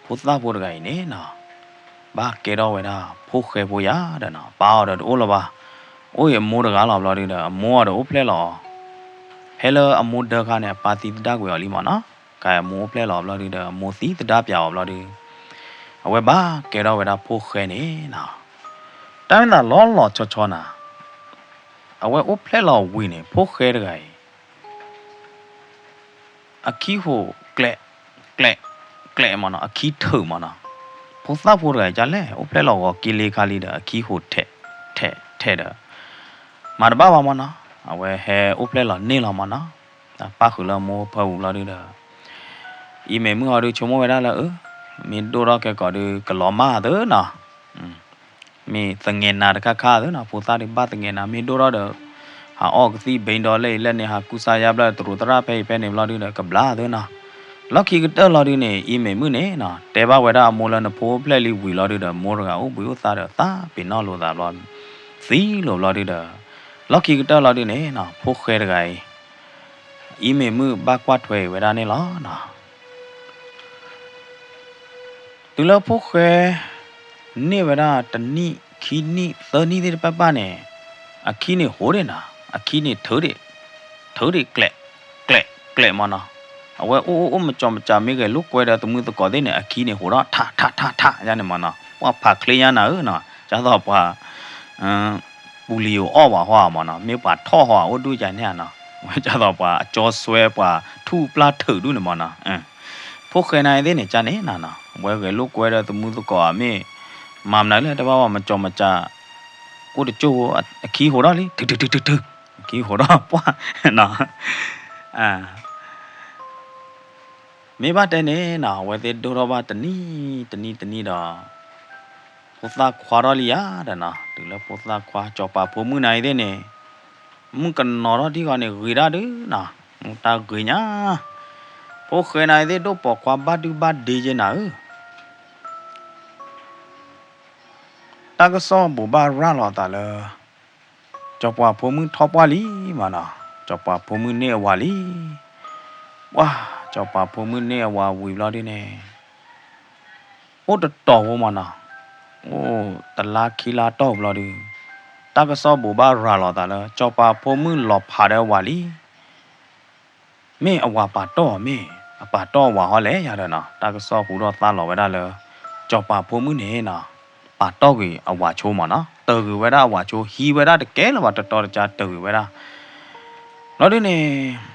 ဖိသၣ်ဖိတဂၤအံၤန့ၣ်နီၤ, ဘၣ်ကဲထီၣ်ဝဲဒၣ်ဖိၣ်ဃဲဖိယၤဒီးနီၤ, ပၢ်အီၤဒီးတအိၣ်လၢၤဘၣ်, အိၣ်အံၤအမိၢ်တဂၤလီၤဘျီဒုဒီး အမိၢ်အီၤဒီးအိၣ်ဖျဲၣ်လီၤအီၤ, ဖဲလၢအမိၢ်ဒၢခါန့ၣ် အပၢ်သံသဒၣ်ကွံာ်အီၤလံမ့ၢ်နီၤ, ကဲအမိၢ်အိၣ်ဖျဲၣ်လီၤအီၤဘျီဒုဒီး အမိၢ်သံသဒၣ်ပၠးအီၤဘျီဒု, အဝဲဘၣ်ကဲထီၣ်ဝဲဒၣ်ဖိၣ်ဃဲန့ၣ်နီၤ, တၢ်မ့ၢ်သးလီၤလီၤဆီဆီနၤ, အဝဲအိၣ်ဖျဲၣ်လီၤဝံၤန့ၣ် ဖိၣ်ဃဲတဂၤအံၤ အခံဟိးကျဲး, ကျဲး, ကျဲးမ့ၢ်နီၤ, အခံထုးမ့ၢ်နီၤ, ဖိသၣ်ဖိတဂၤအံၤ ကလဲၣ် အိၣ်ဖျဲၣ်လီၤဂီၤက့ၤလ့ခါလံဒီး အခံဟိးထဲး, ထဲး, ထဲးဒီး, မၤတဘၣ်ဘၣ်မ့ၢ်နီၤ, အဝဲဟဲအိၣ်ဖျဲၣ်လီၤန့ၢ်လီၤမ့ၢ်နီၤ, ပၣ်ဃုာ်လၢအမိၢ်ဖၢပူၤဘျီဒုဒီး, အံၤမ့ၢ်မုၣ်ဟီဒုဆိကမိၣ်ဝဲဒၣ်လၢ အၢ, မ့ၢ်ဒိၣ်ထီၣ်ကဲကီးဒု ကလီၤမၢ်သုနီၤ မ့ၢ်သငဲးနၤတခါခါသုနီၤ, ဖိသၣ်ဒုးဘၣ်သငဲးနၤ မ့ၢ်ဒိၣ်ထီၣ်ဒီး ဟးအီၣ်ကသံၣ်ဘ့ဒီလၢအံၤလၢန့ၣ် ဟးကူစါယါဘျၢၣ်တရူးသရၣ်ဖဲအံၤဖဲန့ၣ်ဘျီဒုဒီး ကဘျါသုနီၤ, လီၢ်ခံကတၢၢ်လီၤဒုန့ၣ် အံၤမ့ၢ်မုၣ်န့ၣ်နီၤ တဲဘၣ်ဝဲဒၣ်အမိၢ်လၢနဖိအိၣ်ဖျဲၣ်လံဝံၤလီၤဒုဒီး မိၢ်တဂၤအိၣ်ဘှံးအိၣ်သါဒီးသးပ့ၤနီၣ်လိာ်သးဘျီ, သံလိာ်ဘျီဒုဒီး, လီၢ်ခံကတၢၢ်လီၤဒုန့ၣ်နီၤ ဖိၣ်ဃဲတဂၤအံၤ အံၤမ့ၢ်မုၣ်ဘၣ်ကွၢ်ထွဲအံၤဝဲဒၣ်န့ၣ်လီၤနီၤ. တုၤလၢဖိၣ်ဃဲ န့ၢ်ဝဲဒၣ်တနံၣ် ခံနံၣ် သၢနံၣ်သ့ၣ်တဖၣ်ပၣ်န့ၣ် အခံန့ၣ်ဟိးဒံးနီၤ, အခံန့ၣ်ထုးဒံး, ထုးဒံးကျဲး, ကျဲး, ကျဲးမ့ၢ်နီၤ, အဝဲအိၣ်အိၣ်အိၣ်မကၠီမကၠး မ့ၢ်ဂဲၤလိာ်ကွဲဒီးသမုသကိးသ့ၣ်န့ၣ် အခံန့ၣ်ဟိးဒီး ထးထးထးထးယါန့ၣ်မ့ၢ်နီၤ, ပှၤဖးချ့ညါနၤဧၢနီၤ, ဒ်သိးပှၤ ပူၤလံၤယိၤအီၣ်ဝဲဟီဧါမ့ၢ်နီၤ, မ့ၢ်ပှၤထီၣ်ဟီဧါ အိၣ်ဒူၣ်ယါန့ၣ်နီၤ, ဝဲဒ်သိးပှၤအကၠီဆွဲ ပှၤထူၣ်ပျၢ်ထုးဒူၣ်န့ၣ်မ့ၢ်နီၤ, ဖိၣ်ဃဲနၤသ့ၣ်န့ၣ် ကန့ၣ်နၤနီၤ, ဝဲဂဲၤလိာ်ကွဲဒီးသမုသကိးဧါ မ့ၢ်မၤမနုၤလဲၣ် တဘၣ်ဝဲမကၠီမကၠး, အိၣ်တကၠိၢ်ဖိ အခံဟိးထီၣ်လံ ထုးထုးထုးထုးထုး, အခံဟိးထီၣ်ပှၢ်နီၤ မ့ၢ်ဘၣ်တဲန့ၣ်နီၤ အဝဲသ့ၣ်ဒိၣ်ထီၣ်ဘၣ်တနံၣ်တနံၣ်တနံၣ်ဒီး ဖိသၣ်ခွါထီၣ်လံယါဒီးနီၤ, တုၤလၢဖိသၣ်ခွါ စီၤပၤဖိမုၣ်နၤအံၤသ့ၣ်န့ၣ် မုၣ်ကနီၤထီၣ်ထံၣ်ဃီန့ၣ် ဂ့ၤဒၣ်ဒုနီၤ, မုၢ်တၢ်ဂ့ၤညါ, ဖိၣ်ဃဲနၤအံၤသ့ၣ်ဒိၣ်ပိာ်ခွါဘၣ်ဒုဘၣ်ဒ့ယဲနၤဧၢ တၢ်ကစီၣ်ဘိးဘၣ်ရၤလီၤအသးလၢ စီၤပၤဖိမုၣ်ထီၣ်ပှၢ်လံမ့ၢ်နီၤ, စီၤပၤဖိမုၣ်န့ၢ်အဝၤလံ, ပှၢ်, စီၤပၤဖိမုၣ်န့ၢ်အဝၤဝံၤဘျီဒုန့ၣ် အိၣ်တတီၤဖိမ့ၢ်နီၤ, အိၣ်တလါခံလါတီၢ်ဘျီဒု, တၢ်ကစီၣ်ဘိးဘၣ်ရၤလီၤအသးလၢ စီၤပၤဖိမုၣ်လီၤဖးဒီးအဝၤလံ မ့ၢ်အဝၤပာ်တီၢ်အီၤ မ့ၢ်အပာ်တီၢ်အဝၤဟီလဲၣ်ယၤဒီးနီၤ, တၢ်ကစီၣ်ဟူထီၣ်သါလီၤဝဲဒၣ်လၢ စီၤပၤဖိမုၣ်န့ၣ်နီၤ, ပာ်တီၢ်ကွံာ်အဝၤဆိမ့ၢ်နီၤ, တၢၤကွံာ်ဝဲဒၣ်အဝၤဆိ ဟံးဝဲဒၣ်တကဲလၢၤဘၣ် တတီၤတကါ တၢၤကွံာ်ဝဲဒၣ်, ဘျီဒုန့ၣ်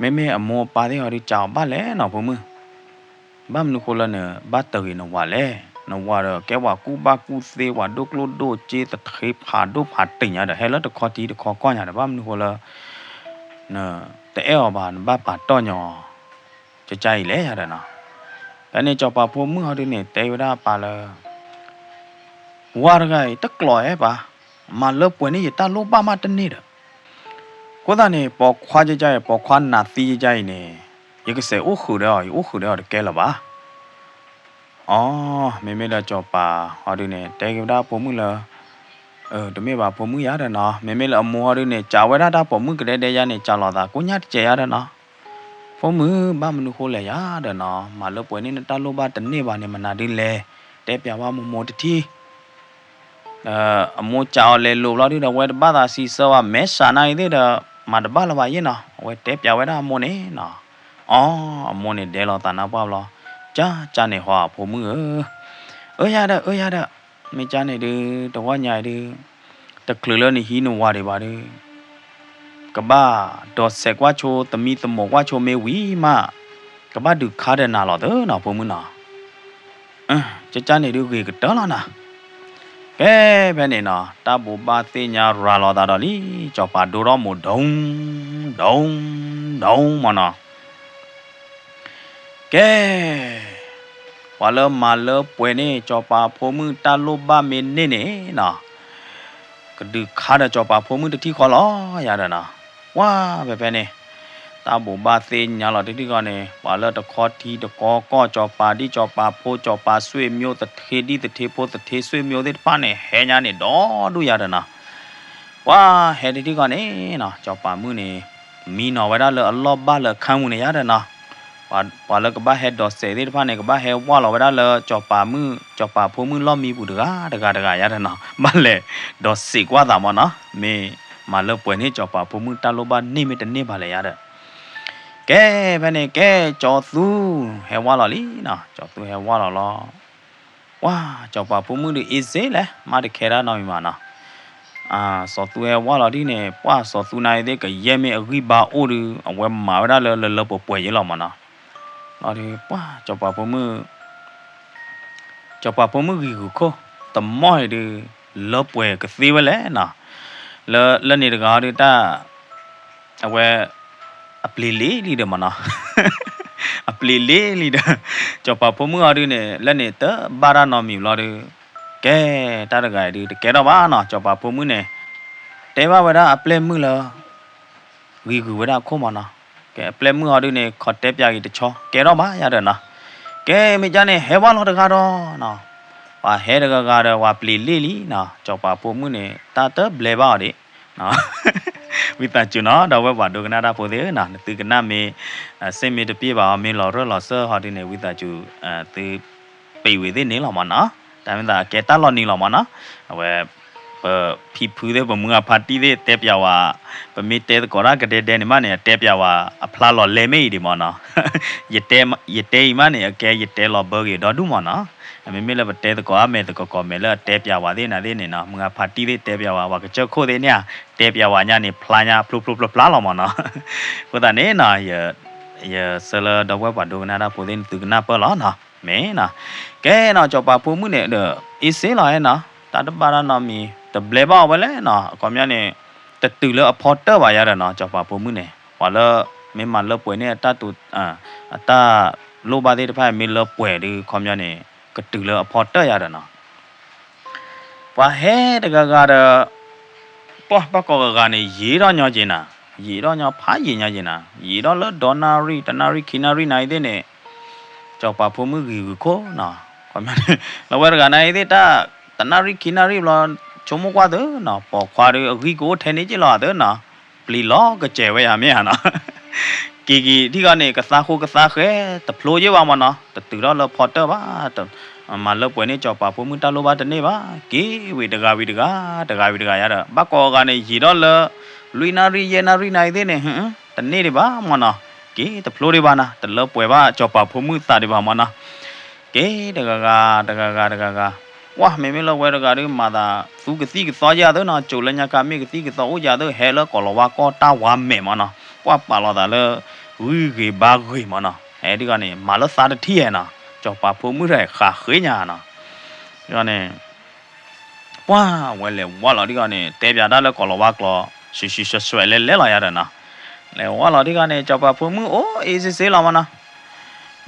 မ့မ့ၢ်အမိၢ်အပၢ်သ့ၣ်ဟီဒု ကးအီၤဘၣ်လဲၣ်နီၤ ဖိမုၣ် ဘၣ်မနုၤဃိလၢနဘၣ်တၢၤကွံာ်နဝၤလဲၣ်, နဝၤဒီးကဲဝၤကူၣ်ဘၣ်ကူၣ်သ့ ဝၤဒိၣ်ကျိၣ်ဒိၣ်စ့ သထ့ဖးဒိၣ်ဖးတံၢ်ညါဒီး ဟဲလၢတခီတံၤတခီကီၢ်ညါဒီး ဘၣ်မနုၤဃိလၢ နတအဲၣ်အီၤဘၣ် နဘၣ်ပာ်တီၢ်ညီ ကကါအံၤလဲၣ်ယၤဒီးနီၤ, ဖဲန့ၣ်စီၤပၤဖိမုၣ်ဟီဒုန့ၣ် တဲဝဲဒၣ်အပၢ်လၢ ဝၤတဂၤအံၤ တကျိးဧါပၢ်, မၤလၢပှဲၤန့ၢ်ယတၢ်လိၣ်ဘၣ်မးတန့ၢ်ဒီး, အဃိသတးန့ၣ် ပိာ်ခွါကကါအံၤ ပိာ်ခွါနးသံကကါအံၤန့ၣ်, ယကစဲးအိၣ်ဃုာ်ဒီးအီၤ ယအိၣ်ဃုာ်ဒီးအီၤတကဲလၢၤဘၣ်. အီ, မ့မ့ၢ်လၢစီၤပၤဟီဒုန့ၣ် တဲက့ၤဝဲဒၣ်အဖိမုၣ်လၢ တမ့ၢ်ဘၣ်ဖိမုၣ်ယၤဒီးနီၤ, မ့မ့ၢ်လၢအမိၢ်ဟီဒုန့ၣ် ကးဝဲဒၣ်တၢ်ပိာ်မုၣ်ကဒဲဒဲယါန့ၣ် ကးလီၤသးကိညၣ်တစဲးယါဒီးနီၤ. ဖိမုၣ် ဘၣ်မနုၤဃိလဲၣ်ယၤဒီးနီၤ, မၤလၢပှဲၤန့ၢ်နတၢ်လိၣ်ဘၣ်တန့ၢ်ဘၣ်န့ၣ် မနုၤဒ်လဲၣ်, တဲပျးဝဲမိၢ်မိၢ်တထံၣ်. ဒီးအမိၢ်ကးအီၤလဲၤလိာ်ဘျီဒုဒီး အဝဲတဘၣ်သးစံးဆၢဘၣ် မဲာ်ဆှးနၤအံၤသ့ၣ်ဒီး မၤတဘၣ်လၢၤဘၣ်ယ့ၣ်နီၤ, အဝဲတဲပျးဝဲဒၣ်အမိၢ်န့ၣ်နီၤ. အီ, အမိၢ်န့ၣ်ဒဲလီၤသးနါပှၢ်ဘျီ, ကၢ်ကၢ်န့ၣ်ဟီအဖိမုၣ်ဧၢ, အၢယၤဒီး အၢယၤဒီး, မ့ၢ်ကၢ်န့ၣ်ဒု တဝီညါအံၤဒု တချုးလၢနဟံးနဝၤဒံးဘၣ်ဒု ကဘၣ်ဒိးစဲးကွၢ်ဆိ သမံသမိးကွၢ်ဆိမ့ၢ်ဝံၤမး ကဘၣ်ဒုးခါဒီးနၤလီၤသၢနီၤ ဖိမုၣ်နီၤ. ကကၢ်န့ၣ်ဒုဂ့ၤကတၢၢ်လီၤနၤ. ဖဲဖဲန့ၣ်နီၤ တၢ်ဘိးဘၣ်သ့ၣ်ညါရၤလီၤသးဒီးလံ, စီၤပၤဒိထီၣ်မိၢ်ဒိ ဒိ ဒိမၢ်နီၤ. ကဲ, ပှၤလၢမၤလၢပှဲၤန့ၢ် စီၤပၤဖိမုၣ်တၢ်လိၣ်ဘၣ်မ့ၢ်န့ၢ်န့ၣ်နီၤ, ကဒုးခါဒီးစီၤပၤဖိမုၣ်တထံၣ်ဃီလီၤယၤဒီးနီၤ. ပှၤဖဲဖဲန့ၣ် တၢ်ဘိးဘၣ်သ့ၣ်ညါလီၤတထံၣ်ဃီန့ၣ် ပှၤလၢတခီထံတခီကီၢ် စီၤပၤဒ်စီၤပၤဖိ စီၤပၤဆွေမျိုး သထ့ဒ်သထ့ဖိ သထ့ဆွေမျိုးသ့ၣ်တဖၣ်န့ၣ် ဟဲညါန့ၣ်ဒီဒူၣ်ယၤဒီးနီၤ. ပှၤဟဲတထံၣ်ဃီန့ၣ်နီၤ စီၤပၤမုၣ်န့ၣ် မံနီၤဝဲဒၣ်လၢအလီၢ်ဘၣ်လၢအခါမူန့ၣ်ယၤဒီးနီၤ. ပှၤလၢကဘၣ်ဟဲဒိးစဲးသ့ၣ်တဖၣ်န့ၣ် ကဘၣ်ဟဲဝၢ်လီၤဝဲဒၣ်လၢစီၤပၤမုၣ် စီၤပၤဖိမုၣ်လီၢ်မံပူၤတဂၤတဂၤတဂၤယၤဒီးနီၤ ဘၣ်လဲၤဒိးစဲးကွၢ်သးမၢ်နီၤ မ့ၢ်မၤလၢပှဲၤန့ၢ်စီၤပၤဖိမုၣ်တၢ်လိၣ်ဘၣ်န့ၢ်မ့ၢ်တန့ၢ်ဘၣ်လဲၣ်ယၤဒီး. ကဲဖဲန့ၣ် ကဲကၠီၤသူ ဟဲဝၢ်လီၤလံနီၤ ကၠီၤသူဟဲဝၢ်လီၤလီၤ. ပှၤစီၤပၤဖိမုၣ်ဒုးအ့စ့လဲၣ် မ့ၢ်တခဲဒၣ်နီတမံၤမးနီၤ. စီၤသူဟဲဝၢ်လီၤဒ်န့ၣ် ပှၤစီၤသူနၤအံၤသ့ၣ်ကယဲၢ်မ့ၢ်အဂံၢ်ဘါအိၣ်ဒုး အဝဲမၤဝဲဒၣ်လၢလၢလၢပှဲၤပှဲၤယ့လီၤမၢ်နီၤ. လီၤဒုး ပှၤစီၤပၤဖိမုၣ် စီၤပၤဖိမုၣ်ဂံၤဂုာ်ခိၣ် တမီၢ်အံၤဒုး လၢပှဲၤကသ့ဝဲလဲၣ်နီၤ. လၢလၢန့ၣ်တဂၤဒုးတၢ် အဝဲ အပျ့ၤလ့လံဒီးမၢ်နီၤ. အပျ့ၤလ့လံဒီး စီၤပၤဖိမုၣ်အီၤဒုးန့ၣ် လၢန့ၣ်တဘၣ်တၢ်နီတမံၤဘျီဒုး ကဲ တၢ်တဂၤအံၤဒုး တကဲထီၣ်ဘၣ်နီၤ စီၤပၤဖိမုၣ်န့ၣ် တဲဘၣ်ဝဲဒၣ်အပျဲၢ်မုၣ်လၢ ဂံၤဂုာ်ဝဲဒၣ်အခိၣ်မၢ်နီၤ. ကဲ အပျဲၢ်မုၣ်အီၤဒုးန့ၣ် ခီတဲပၠးဂ့ၤတဆီ ကဲထီၣ်ဘၣ်ယၤဒီးနီၤ. ကဲ မ့ၢ်ကၢ်န့ၣ် ဟဲဝၢ်လီၤတဂၤဒီးနီၤ. ပှၤဟဲတဂၤဂၤဒီး ပှၤပျ့ၤလ့လံနီၤ စီၤပၤဖိမုၣ်န့ၣ် တၢ်တဘျဲဘၣ်အီၤဒံး ဝံသးစူၤနီၤ ဒီပုၢ်ဝဲၢ်ပှၤဒိကနၣ်တၢ်ဖိသ့ၣ်နီၤ နသုကနၣ်မ့ၢ် စ့မ့ၢ်တပျ့ၤဘၣ်အီၤ မ့ၢ်လီၤရၢၢ်လီၤစၢၢ်ဟီဒုးန့ၣ် ဝံသးစူၤ သု ပ့ၤဝံၤသ့ၣ်န့ၣ်လီၤမၢ်နီၤ. တၢ်မ့ၢ်သးအကဲတၢ်လီၤနံၤလီၤမၢ်နီၤ. အဝဲ ပဖံဖုသ့ၣ် ပမုၢ်အဖါတံၢ်သ့ၣ် တဲပၠးဝဲ ပမ့ၢ်တဲသကိးတၢ်ကဒဲဒဲန့ၣ်မးန့ၣ် အတဲပၠးဝဲ အဖျါလီၤလဲမ့ၢ်အံၤဒံးမၢ်နီၤ. ယတဲ ယတဲအံၤမးန့ၣ် အကဲယတဲလီၤဘၢဂ့ၤဒီဒူၣ်မၢ်နီၤ. မ့မ့ၢ်လၢပတဲသကိးအမဲာ်သကိးကိးမဲာ်လၢအတဲပၠးဝဲသ့ၣ်နၤသ့ၣ်န့ၣ်နီၤ မုၢ်အဖါတံၢ်သ့ၣ်တဲပၠးဝဲ ပှၤကစၢၢ်ခိၣ်သ့ၣ်န့ၣ် တဲပၠးဝဲညါန့ၣ် ဖျါညါဖျိဖျိဖျါဖျါလီၤမၢ်နီၤ. အဃိသတးန့ၣ်နီၤ ယဆၢလၢဒီပုၢ်ဝဲၢ်ပှၤဒိကနၣ်တၢ်ဖိသ့ၣ်န့ၣ် သုကနၣ်ပၢၢ်လီၤနီၤ မ့ၢ်နီၤ. ကဲနီၤ စီၤပၤဖိမုၣ်န့ၣ်ဒီး အ့စ့လီၤဟဲနီၤ တၢ်တဘၣ်တၢ်နီတမံၤ တဘျဲဘၣ်အီၤဝဲလဲၣ်နီၤ အခီပညီန့ၣ် တတုၤလၢအဖီတၢၢ်ဘၣ်ယၤဒီးနီၤ စီၤပၤဖိမုၣ်န့ၣ် ပှၤလၢ မ့ၢ်မၤလၢပှဲၤန့ၢ်အတၢ်တူ အတၢ်လိၣ်ဘၣ်သ့ၣ်တဖၣ် မ့ၢ်လၢပှဲၤဒုး အခီပညီန့ၣ် ကတုၤလၢအဖီတၢၢ်ယၤဒီးနီၤ ပှၤဟဲတဂၤဂၤဒီး ပှၤဘၣ်ကိးဂၤဂၤန့ၣ် ယံာ်ထီၣ်ညီက့ၤနၤ, ယံာ်ထီၣ်ညီ ဖးယံာ်ညီက့ၤနၤ, ယံာ်ထီၣ်လၢဒီနၣ်ရံၣ် တနၣ်ရံၣ်ခံနၣ်ရံၣ်နၤအံၤသ့ၣ်န့ၣ် စီၤပၤဖိမုၣ်ဂံၤဂုာ်ခိၣ်နီၤ, ခီပညီန့ၣ် လၢဝဲတဂၤနၤအံၤသ့ၣ်တၢ် တနၣ်ရံၣ်ခံနၣ်ရံၣ်ဘျီ ဆိကမိၣ်ကွၢ်သုနီၤ, ပိာ်ခွါဒီးအဂံၢ်ကအိၣ်ထဲန့ၣ်က့ၤလီၤသုနီၤ, ပျံၤလီၤကစဲးဝဲယၤမ့ၢ်ဧါနီၤ က့ၤက့ၤထံၣ်ဃီန့ၣ် ကသါဃိကသါဃဲ တဖျိယ့ၢ်ဘၣ်မၢ်နီၤ, တတုၤထီၣ်လၢဖီတၢၢ်ဘၣ်, မၤလၢပှဲၤန့ၢ်စီၤပၤဖိမုၣ်တၢ်လိၣ်ဘၣ်တန့ၢ်ဘၣ်, က့ၤဝံၤတဂၤဝံၤတဂၤ, တဂၤဝံၤတဂၤယၤဒီး ဘၣ်ကိးဂၤန့ၣ် ယံာ်ထီၣ်လၢ လွံၢ်နၣ်ရံၣ်ယဲၢ်နၣ်ရံၣ်နၤအံၤသ့ၣ်န့ၣ်, တန့ၢ်ဒံးဘၣ်မၢ်နီၤ, က့ၤတဖျိဒံးဘၣ်နီၤ, တလၢပှဲၤဘၣ်စီၤပၤဖိမုၣ်သးဒံးဘၣ်မၢ်နီၤ က့ၤတဂၤဂၤ တဂၤဂၤ တဂၤဂၤ, ပှၢ် မ့မ့ၢ်လၢဝဲတဂၤဒီး မၤသးသူကသံၣ်ကသီယၤသုနီၤ, ကၠိလၢညါခါမ့ၢ်ကသံၣ်ကသီအိၣ်ယၤသု ဟဲလၢကိၤလၤဝါကီၢ်တၢ်ဝါမဲာ်မၢ်နီၤ, ပှၢ်ပာ်လီၤသးလၢ ဂုၢ်ဂ့ၤဘါဂ့ၤမၢ်နီၤ, ဟဲဒ်ဂီၤန့ၣ် မၤလၢသးတထံၣ်ဟဲနီၤ, စီၤပၤဖိမုၣ်တဂၤဃးဃ့ညါနီၤ, ဒ်ဂီၤန့ၣ် ပှၢ်ဝဲလဲၤဝါလီၤဒ်ဂီၤန့ၣ် တဲပၠးတၢ်လၢကိၤလၤဝါကျိာ် ဆှဲးဆှဲးဆွဲးဆွဲးလဲၤလဲၤလီၤယၤဒီးနီၤ, လဲၤဝါလီၤဒ်ဂီၤန့ၣ် စီၤပၤဖိမုၣ်အိၣ်အ့စ့စ့လီၤမၢ်နီၤ,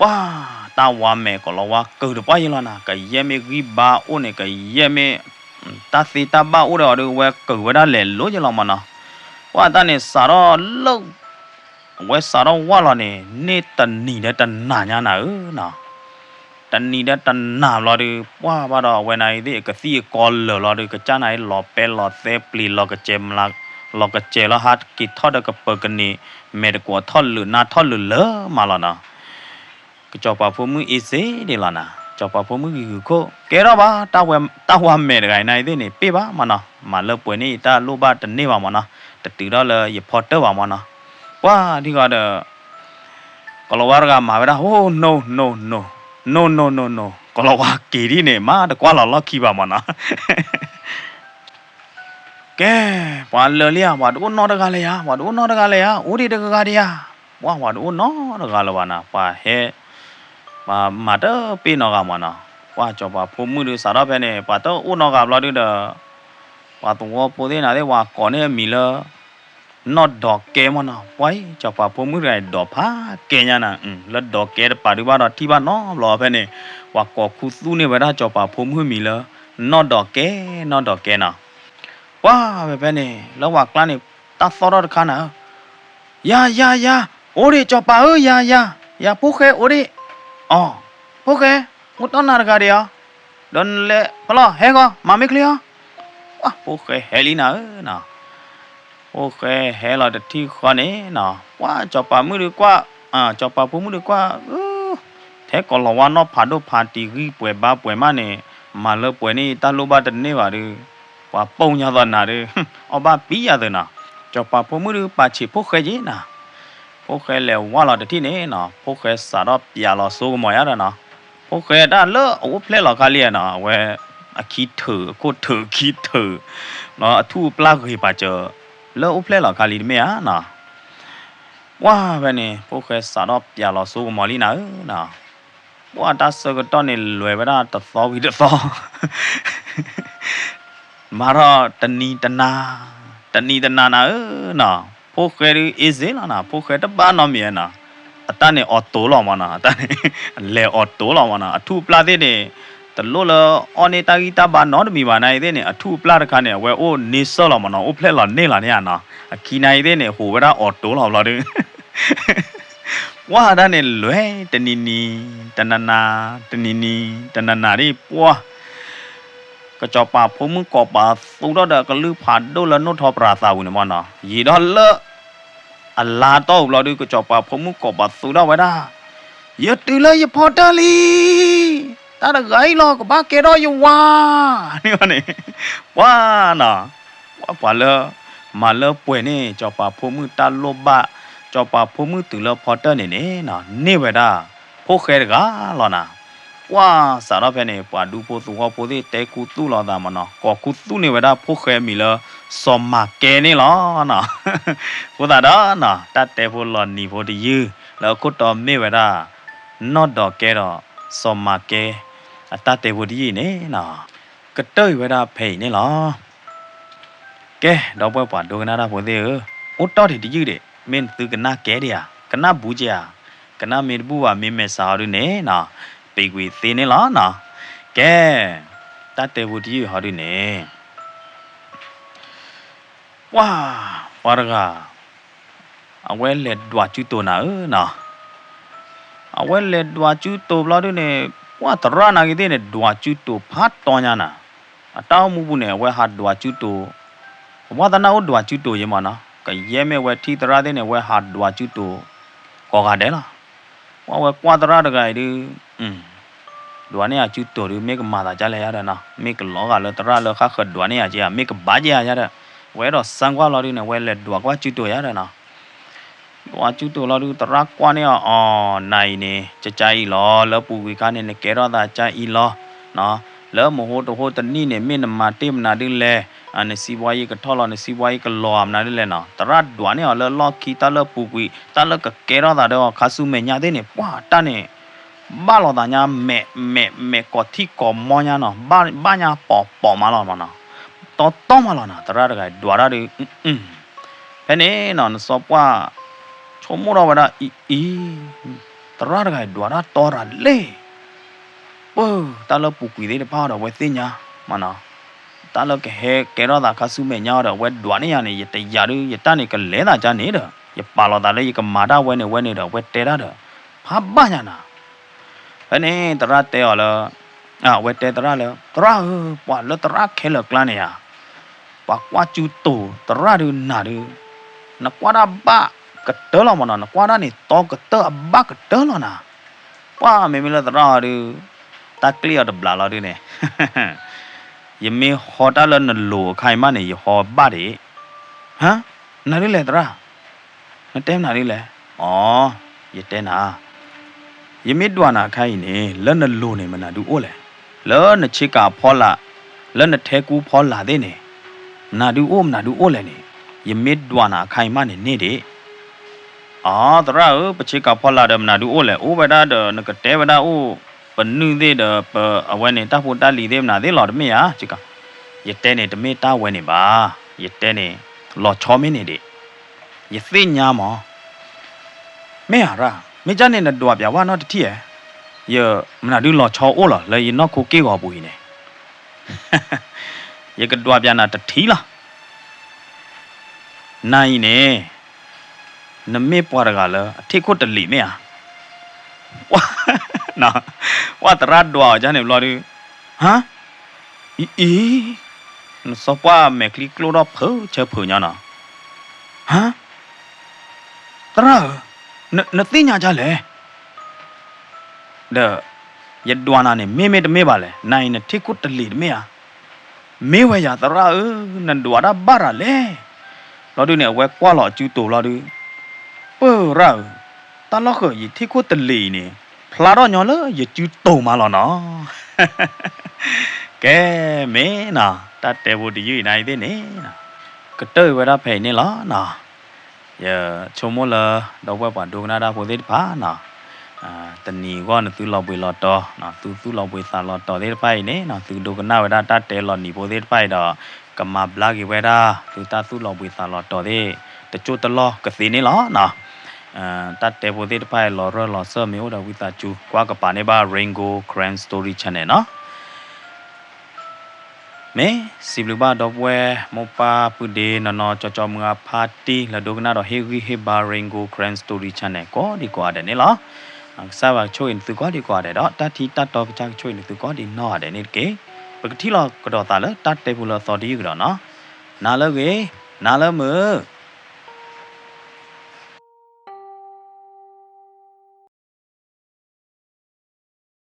ပှၢ် တၢ်ဝါမဲာ်ကိၤလၤဝါကုာ်တပှၢ်ယ့ၢ်လီၤနီၤ, ကယဲၢ်မ့ၢ်ဂံၢ်ဘါအိၣ်န့ၣ် ကယဲၢ်မ့ၢ် တၢ်သ့တၢ်ဘၣ်အိၣ်ဒီးအီၤဒီး အဝဲကုာ်ဝဲဒၣ်လဲၤလိၤယလီၤမၢ်နီၤ. ပှၢ်တၢ်န့ၣ်စးထီၣ်လၢ အဝဲစးထီၣ်ဝၢ်လီၤန့ၣ် န့ၢ်တနံၤဒီးတနၤညါနၤဧၢနီၤ. တနံၤဒီးတနၤဘျီဒီး ပှၢ်ဘၣ်ဒီးအဝဲနၤအံၤသ့ၣ် အကသံၣ်အကီလၢာ်လီၤဒီး ကစၢ်နၤအံၤလီၤပဲလီၤသဲပျံၤလီၤကစဲၤမလၤ လီၤကစဲၤလီၤ ဟးက့ၤထီၣ်ဒီးကပၢၤကန့ၢ် မဲာ်တကွီၤထီၣ်လၢာ်နါထီၣ်လၢာ်လၢာ်မးလီၤနီၤ. ကစီၤပၤဖိမုၣ်အ့စ့ဒံးလီၤနၤ, စီၤပၤဖိမုၣ်ဂံၤဂုၤခိၣ် ကဲထီၣ်ဘၣ် တၢ်ဝါမဲာ်တဂၤအံၤနၤအံၤသ့ၣ်န့ၣ် ပ့ၢ်ဘၣ်မၢ်နီၤ, မၤလၢပှဲၤန့ၢ်တၢ်လိၣ်ဘၣ်တန့ၢ်ဘၣ်မၢ်နီၤ, တတုၤထီၣ်လၢယဖီတၢၢ်ဘၣ်မၢ်နီၤ. ပှၢ်ဒ်ဃီဒီး ကိၤလၤဝါတဂၤမၤဝဲဒၣ် အိ no no no no no no no no ကိၤလၤဝါက့ၤဒ်န့ၣ် မၤတကွၢ်လီၤလီၢ်ခံဘၣ်မၢ်နီၤ. ကဲ, ပှၤလၢာ်လံဧါ, ပှၤတအိၣ်နီတဂၤလၢၤဧါ, ပှၤတအိၣ်နီတဂၤလၢၤဧါ, အိၣ်ဒံးတဂၤဂၤဒံးဧါ, ပှၤ ပှၤတအိၣ်နီတဂၤလၢၤဘၣ်နီၤ, ပှၤဟဲ ပှၤမၤတပ့ၢ်နီတဂၤမၢ်နီၤ, ပှၤစီၤပၤဖိမုၣ်ဒုးစးထီၣ်ဖဲန့ၣ် ပှၤတအိၣ်နီတဂၤဘျီဒုဒီး ပှၤသဝီဖိသ့ၣ်နၤသ့ၣ် ပှၤကိးန့ၢ်အမံၤလၢ နီၢ်ဒီးကဲမၢ်နီၤ, ပှၤအံၤ စီၤပၤဖိမုၣ်တဂၤအံၤဒီးဖးကဲညါနၤ, လၢဒီးကဲတပၤဒုး ဘၣ်ဒီးထံၣ်ဘၣ်နီတဘျီဖဲန့ၣ်, ပှၤကိးခူသူၣ်န့ၢ်ဝဲဒၣ်စီၤပၤဖိမုၣ်မံၤလၢ နီၢ်ဒီးကဲ, နီၢ်ဒီးကဲနီၤ. ပှၢ်ဖဲဖဲန့ၣ် လၢပှၤကျါန့ၣ် တၢ်သီၣ်ထီၣ်တခါနၤဧၢ, ယၤ ယၤ ယၤ, အိၣ်ဒံး စီၤပၤဧၢ ယၤ ယၤ, ယၤ ဖိၣ်ဃဲအိၣ်ဒံး, အိ ဖိၣ်ဃဲ အိၣ်တီၢ်နၤတဂၤဒံးဧါ, ဒီးနလဲၤဖဲလီၤ ဟဲဂီၤ မၤမ့ၢ်ချ့အီၤ, ပှၢ် ဖိၣ်ဃဲဟဲလံနၤဧၢနီၤ. ဖိၣ်ဃဲဟဲလီၤတထံၣ်ဃီန့ၣ်နီၤ, ပှၢ်စီၤပၤမုၣ်ဒုးကွၢ်, စီၤပၤဖိမုၣ်ဒုးကွၢ်, ထဲကိၤလၤဝါနီၢ်ဖးဒိၣ်ဖးတံၢ်ဂံၢ်ပှဲၤဘါပှဲၤမးန့ၣ်, မၤလၢပှဲၤန့ၢ်တၢ်လိၣ်ဘၣ်တန့ၢ်ဘၣ်ဒီး, ပှၤပိာ်ညါသးနၤဒီး, အီၣ်ဘၣ်ပံယၤသ့နီၤ, စီၤပၤဖိမုၣ်ဒုး ပာ်ဆံးဖိၣ်ဃဲက့ၤနၤ. ဖိၣ်ဃဲလဲၤဝၢ်လီၤတထံၣ်န့ၣ်နီၤ, ဖိၣ်ဃဲစးထီၣ်ပျးလီၤစိကမီၤယါဒီးနီၤ, ဖိၣ်ဃဲတၢ်လၢအအိၣ်ဖျဲၣ်လီၤခါလံနီၤ, အဝဲ အခံထုး အခိၣ်ထုး အခံထုး, အထူၣ်အပျၢ်ဂ့ၤပာ်စၢၤ, လၢအိၣ်ဖျဲၣ်လီၤခါလံတမ့ၢ်ဧါနီၤ. ပှၢ်ဖဲန့ၣ် ဖိၣ်ဃဲစးထီၣ်ပျးလီၤစိကမီၤလံနၤဧၢနီၤ. ပှၢ်တၢ်ဆၢကတီၢ်န့ၣ်လဲၤဝဲဒၣ်တသီဝံၤတသီ မၤထီၣ်တနံၤတနၤ, တနံၤတနၤနၤဧၢနီၤ, ဖိၣ်ဃဲဒုး easy လီၤနီၤ, ဖိၣ်ဃဲတဘၣ်နီတမံၤနီၤ, အတၢ်န့ၣ်အီၣ်တိၤလီၤမၢ်နီၤ, အတၢ်န့ၣ် လဲၤအီၣ်တိၤလီၤမၢ်နီၤ, အထူၣ်အပျၢ်သ့ၣ်န့ၣ် တလိၣ်လၢအီၣ်န့ၢ်တၢ်ဂံၢ်တၢ်ဘါနီတမံၤဘၣ်နၤအံၤသ့ၣ်န့ၣ်, အထူၣ်အပျၢ်တခါန့ၣ် အဝဲအိၣ်န့ဆၢၣ်လီၤမၢ်နီၤ, အိၣ်ဖျဲၣ်လီၤန့ၢ်လီၤန့ၣ်ဧါနီၤ, အခံနၤအံၤသ့ၣ်န့ၣ် ဟူးဝဲဒၣ်အီၣ်တိၤလီၤဘျီဒီး ပှၢ်တၢ်န့ၣ်လဲၤတနံၤနံၤ, တနံၤနံၤ, တနံၤနံၤ, တနံၤနံၤဒ်ပှၢ် ကစီၤပၤဖိမုၣ်ကိးပသူထီၣ်ဒီးအကလုၢ်ဖးဒိၣ်လၢနိၣ်ထီပြးသးဝံၤန့ၣ်မၢ်နီၤ, ယံာ်ဒီးလၢ အလါတီၢ်ဝံၤဘျီဒုး ကစီၤပၤဖိမုၣ်ကိးပသူထီၣ်ဝဲဒၣ်, ယတုၤလၢယဖီတၢၢ်လံ, တၢ်တဂၤအံၤလီၤ ကဘၣ်ကဲထီၣ်ယဝၤ, န့ၣ်န့ၣ်, ပှၢ်နီၤ, ပှၤလၢ မၤလၢပှဲၤန့ၢ် စီၤပၤဖိမုၣ်တၢ်လိၣ်ဘၣ်, စီၤပၤဖိမုၣ်တုၤလၢဖီတၢၢ်န့ၣ်န့ၣ်နီၤ, န့ၢ်ဝဲဒၣ် ဖိၣ်ဃဲတဂၤလီၤနၤ. ပှၢ်စးထီၣ်ဖဲန့ၣ် ပှၤဒူဖိသဝီဖိသ့ၣ်တဲခူသူၣ်လီၤသးမၢ်နီၤ, ကိးခူသူၣ်န့ၢ်ဝဲဒၣ်ဖိၣ်ဃဲမံၤလၢ စီၤမၤကဲန့ၣ်လီၤနီၤ. အဃိသတးဒီးနီၤ, တၢ်တဲဖိလီၤနံၤဖိတယုၢ် လၢအခိၣ်တီမ့ၢ်ဝဲဒၣ် နီၢ်ဒီးကဲဒီး စီၤမၤကဲ အတၢ်တဲဖိတယုၢ်အံၤန့ၣ်နီၤ, ကတၢၢ်အံၤဝဲဒၣ်ဖဲအံၤန့ၣ်လီၤ. ကဲ, ဒီပုၢ်ဝဲၢ်ပှၤဒိကနၣ်တၢ်ဖိသ့ၣ်ဧၢ, အိၣ်တီၢ်ဒံးတယုၢ်ဒံး, မ့ၢ်သုကနၣ်ကဲဒံးဧါ, ကနၣ်ဘူးကဲဧါ, ကနၣ်မ့ၢ်တဘူးဘၣ်မ့ၢ်မဲာ်ဆှးဟီဒုန့ၣ်နီၤ, ပ့ၤကွံာ်သ့န့ၣ်လီၤနီၤ. ကဲ, တၢ်တဲဖိတယုၢ်ဟီဒုန့ၣ် ပှၢ်, ပှၤတဂၤ အဝဲလဲၤဒွးစုတိၤနၤဧၢနီၤ. အဝဲလဲၤဒွးစုတိၤဘျီဒုန့ၣ်, ပှၢ်သရၣ်နာ်က့ၤသ့ၣ်န့ၣ် ဒွးစုတိၤဖးတီညါနၤ, အတၢ်အိၣ်မူပူၤန့ၣ် အဝဲဟးဒွးစုတိၤ, ပှၢ်သနာ်အိၣ်ဒွးစုတိၤယဲမၢ်နီၤ, ကယဲၢ်မ့ၢ်အဝဲထံၣ်သရၣ်သ့ၣ်န့ၣ် အဝဲဟးဒွးစုတိၤ ကိးဂၤဒဲးလီၤ. ပှၢ်ဝဲကွၢ်သရၣ်တဂၤအံၤဒု ဒွးန့ၢ်ယၤစုတိၤဒု မ့ၢ်ကမၤသးဒ်လဲၣ်ယါဒီးနီၤ, မ့ၢ်ကလီၤဂာ်လၢသရၣ်လၢဃၣ်ဃၢၤဒွးန့ၢ်ယၤက့ၤဧါ, မ့ၢ်ကဘၣ်က့ၤဧါယါဒီး, အဝဲအဲၣ်ဒိးစၢကွၢ်လီၤဒုန့ၣ် အဝဲလဲၤဒွးကွၢ်စုတိၤယါဒီးနီၤ. ဒွးစုတိၤလီၤဒု သရၣ်ကွၢ်န့ၢ်အီၤ, အီၤ, နၤအံၤန့ၣ် ကကါအံၤလီၤ, လၢပူၤကွံာ်ခါန့ၣ် နကဲထီၣ်သးကါအံၤလီၤ, လၢမဟိတဟိတနံၣ်န့ၣ် မ့ၢ်နမၤတ့ၢ်မနုၤဒ်လဲၣ်, နစံးဘှါယံၤကထီၣ်လီၤ, နစံးဘှါယံၤကလီၤဧါမနုၤဒ်လဲၣ်နီၤ. သရၣ်ဒွးန့ၢ်အီၤလၢလီၢ်ခံ တၢ်လၢပူၤကွံာ် တၢ်လၢကကဲထီၣ်သးဒီးအီၤခါဆူမဲာ်ညါသ့ၣ်န့ၣ် ပှၢ်တၢ်န့ၣ် ဘၣ်လိာ်သးညါ မဲာ်မဲာ်မဲာ် ကိးထံၣ်ကိးမီညါနီၤ, ဘၣ်ညါပိာ်ပိာ်မးလီၤမးနီၤ, တီတီမးလီၤနီၤ, သရၣ်တဂၤဒွးတၢ်ဒီး ဖဲန့ၣ်နီၤ နစီၤပှၢ် ဆိကမိၣ်ထီၣ်ဝဲဒၣ်အံၤအံၤ, သရၣ်တဂၤဒွးတၢ်တီတၢ်လံ, ပၢ် တၢ်လၢပူၤကွံာ်သ့ၣ်တဖၣ်ဒီးအဝဲသ့ၣ်ညါမးနီၤ, တၢ်လၢကဟဲကဲထီၣ်သးခါဆူမဲာ်ညါဒီး အဝဲဒွးန့ၢ်ယၤန့ၣ် ယတယာ်ဒုး ယတၢ်န့ၣ်ကလဲၤသးကါန့ၣ်ဒီး ယပာ်လီၤသးလၢယကမၤတၢ်ဝဲန့ၣ်ဝဲန့ၣ်ဒီး အဝဲတဲတၢ်ဒီး ဖးဘၣ်ညါနၤ ဖဲန့ၣ်သရၣ်တဲအီၤလၢ အဝဲတဲသရၣ်လၢ သရၣ်ဧၢ, ပှၤလၢသရၣ်ခဲလၢာ်ကျါန့ၣ်ဧါ, ပှၤကွၢ်စူတိၤသရၣ်ဒုးနၤဒုး, နကွၢ်တၢ်ဘၣ်ကတၢၢ်လီၤမးနီၤ, နကွၢ်တၢ်န့ၣ် သီကတၢၢ်အဘၣ်ကတၢၢ်လီၤနၤ. ပှၤမ့မ့ၢ်လၢသရၣ်အီၤဒုး တၢ်ကျ့ၣ်အီၤတဘျးလီၤဒုးန့ၣ် ယမ့ၢ်ဟီတၢ်လၢနလိၤအခါအံၤမးန့ၣ် ယဟီဘၣ်ဒံး. ဟါ, မနုၤဒ်လဲၣ်သရၣ်, နတဲမနုၤဒ်လဲၣ်. အိ, ယတဲနၤ, ယမ့ၢ်ဒွးနၤအခါအံၤန့ၣ် လၢနလိၤန့ၣ် မနုၤဒုးအိၣ်လဲၣ်. လၢနဆ့ကၤဖီလာ်, လၢနထဲကူဖီလာ်သ့ၣ်န့ၣ် မနုၤဒုးအိၣ် မနုၤဒုးအိၣ်လဲၣ်န့ၣ်, ယမ့ၢ်ဒွးနၤအခါအံၤမးန့ၣ်န့ၢ်ဒံး. အိ, သရၣ်ဧၢ, ပဆ့ကၤဖီလာ်ဒီးမနုၤဒုးအိၣ်လဲၣ်, အိၣ်ဝဲဒၣ်ဒီးနကတဲဝဲဒၣ်အိၣ် ပနုၢ်သ့ၣ်ဒီးပအဝဲန့ၣ် တၢ်ဖိတၢ်လံၤသ့ၣ်မနုၤသ့ၣ်လီၤ တမ့ၢ်ဧါ. ယတဲန့ၣ် တမ့ၢ်တၢ်ဝဲန့ၣ်ဘၣ်, ယတဲန့ၣ် လီၤဆီမ့ၢ်န့ၣ်ဒံး. ယသ့ၣ်ညါမး. မ့ၢ်ဧါရၣ်, မ့ၢ်ကၢ်န့ၣ်နဒွးပျးဝဲနီတထံၣ်ဧါ. ယမနုၤဒုးလီၤဆီအိၣ်လီၤ လၢယနီၢ်ခိက့ၢ်ဂီၤပူၤအံၤန့ၣ် ယကဒွးပျးနၤတထံၣ်လီၤ. နၤအံၤန့ၣ် နမ့ၢ်ပှၤတဂၤလၢအထံၣ်ခိၣ်တလံာ်မ့ၢ်ဧါ. ပှၤသရၣ်ဒွးအီၤကၢ်န့ၣ်ဘျီဒုး, ဟါ, အံၤ, အံၤ, နစီၤပှၢ်မဲာ်ချံကျိၣ်ထီၣ်ဖုးဆၢဖုးညီနီၤ. ဟါ, သရၣ်ဧၢ, နသ့ၣ်ညါကၢ်လဲၣ်. ဒီး ယဒွးနၤန့ၣ် မ့ၢ်မ့ၢ်တမ့ၢ်ဘၣ်လဲၣ်, နၤအံၤနထံၣ်ခိၣ်တလံာ်တမ့ၢ်ဧါ. မ့ၢ်ဝဲယၤသရၣ်ဧၢ, နဒွးတၢ်ဘၣ်ရၤလဲၣ်. ဘျီဒုးန့ၣ် အဝဲကွၢ်လီၤအစုတိၤဘျီဒုး, ပၢ်ရၣ်ဧၢ, တၢ်လီၢ်ဃၢၤယထံၣ်ခိၣ်တလံာ်အံၤန့ၣ် ဖျါထီၣ်ညီလၢယစုတိၤမးလီၤနီၤ. ကဲ, မ့ၢ်နီၤ, တၢ်တဲဖိတယုၢ်အံၤနၤအံၤသ့ၣ်န့ၣ် ကတၢၢ်ဝဲဒၣ်ဖဲအံၤန့ၣ်လီၤနီၤ. ယဆိကမိၣ်လၢ ဒီပုၢ်ဝဲၢ်ပှၤဒိကနၣ်တၢ်ဖိသ့ၣ်တဖၣ်နီၤ, တနံၤအဂီၢ်နသုလီၤဘှံးလီၤတီၤ, သုသူၣ်လီၤဘှံးသးလီၤတီၤသ့ၣ်တဖၣ်အံၤန့ၣ်နီၤ, သုဒိကနၣ်ဝဲဒၣ်တၢ်တဲလီၤနံၤဖိသ့ၣ်တဖၣ်အံၤဒီး ကမၤဘျါက့ၤဝဲဒၣ် သုတၢ်သူၣ်လီၤဘှံးသးလီၤတီၤသ့ၣ် တကၠိၢ်တလီၢ်ကသ့န့ၣ်လီၤနီၤ. တၢ်တဲဖိသ့ၣ်တဖၣ်အံၤ လီၤရၢၢ်လီၤစၢၢ်မ့ၢ်အိၣ်ဒီးဝံသးစူၤ ကွၢ်ကပၤန့ၢ်ဘၣ် Rain Gold Karen Story Channel နီၤ. မ့ၢ်စံးဘျုးဘၣ်ဒီပုၢ်ဝဲၢ်မိၢ်ပၢ်ပုၢ်ဒ့နီၢ်နီၢ် ကၠီကၠီမုၢ်အဖါတံၢ် လၢဒိကနၣ်ဒီးဟ့ၣ်ဂံၢ်ဟ့ၣ်ဘါ Rain Gold Karen Story Channel ကိးဒံကိးဂၤဒဲးန့ၣ်လီၤ. ကစၢ်ယွၤကဆိၣ်ဂ့ၤနသုကိးဒံကိးဂၤဒဲးဒီး တၢ်ထံတၢ်တီကစၢ်ကဆိၣ်ဂ့ၤနသုကိးဒံနီၢ်ဂၤဒဲးန့ၣ်တက့ၢ်. ပကထံၣ်လိာ်ကဒီးသးလၢတၢ်တဲပူၤလၢအသီတယုၢ်ကဒီးနီၤ. နၤလၢအဂ့ၤ, နၤလၢမုာ်.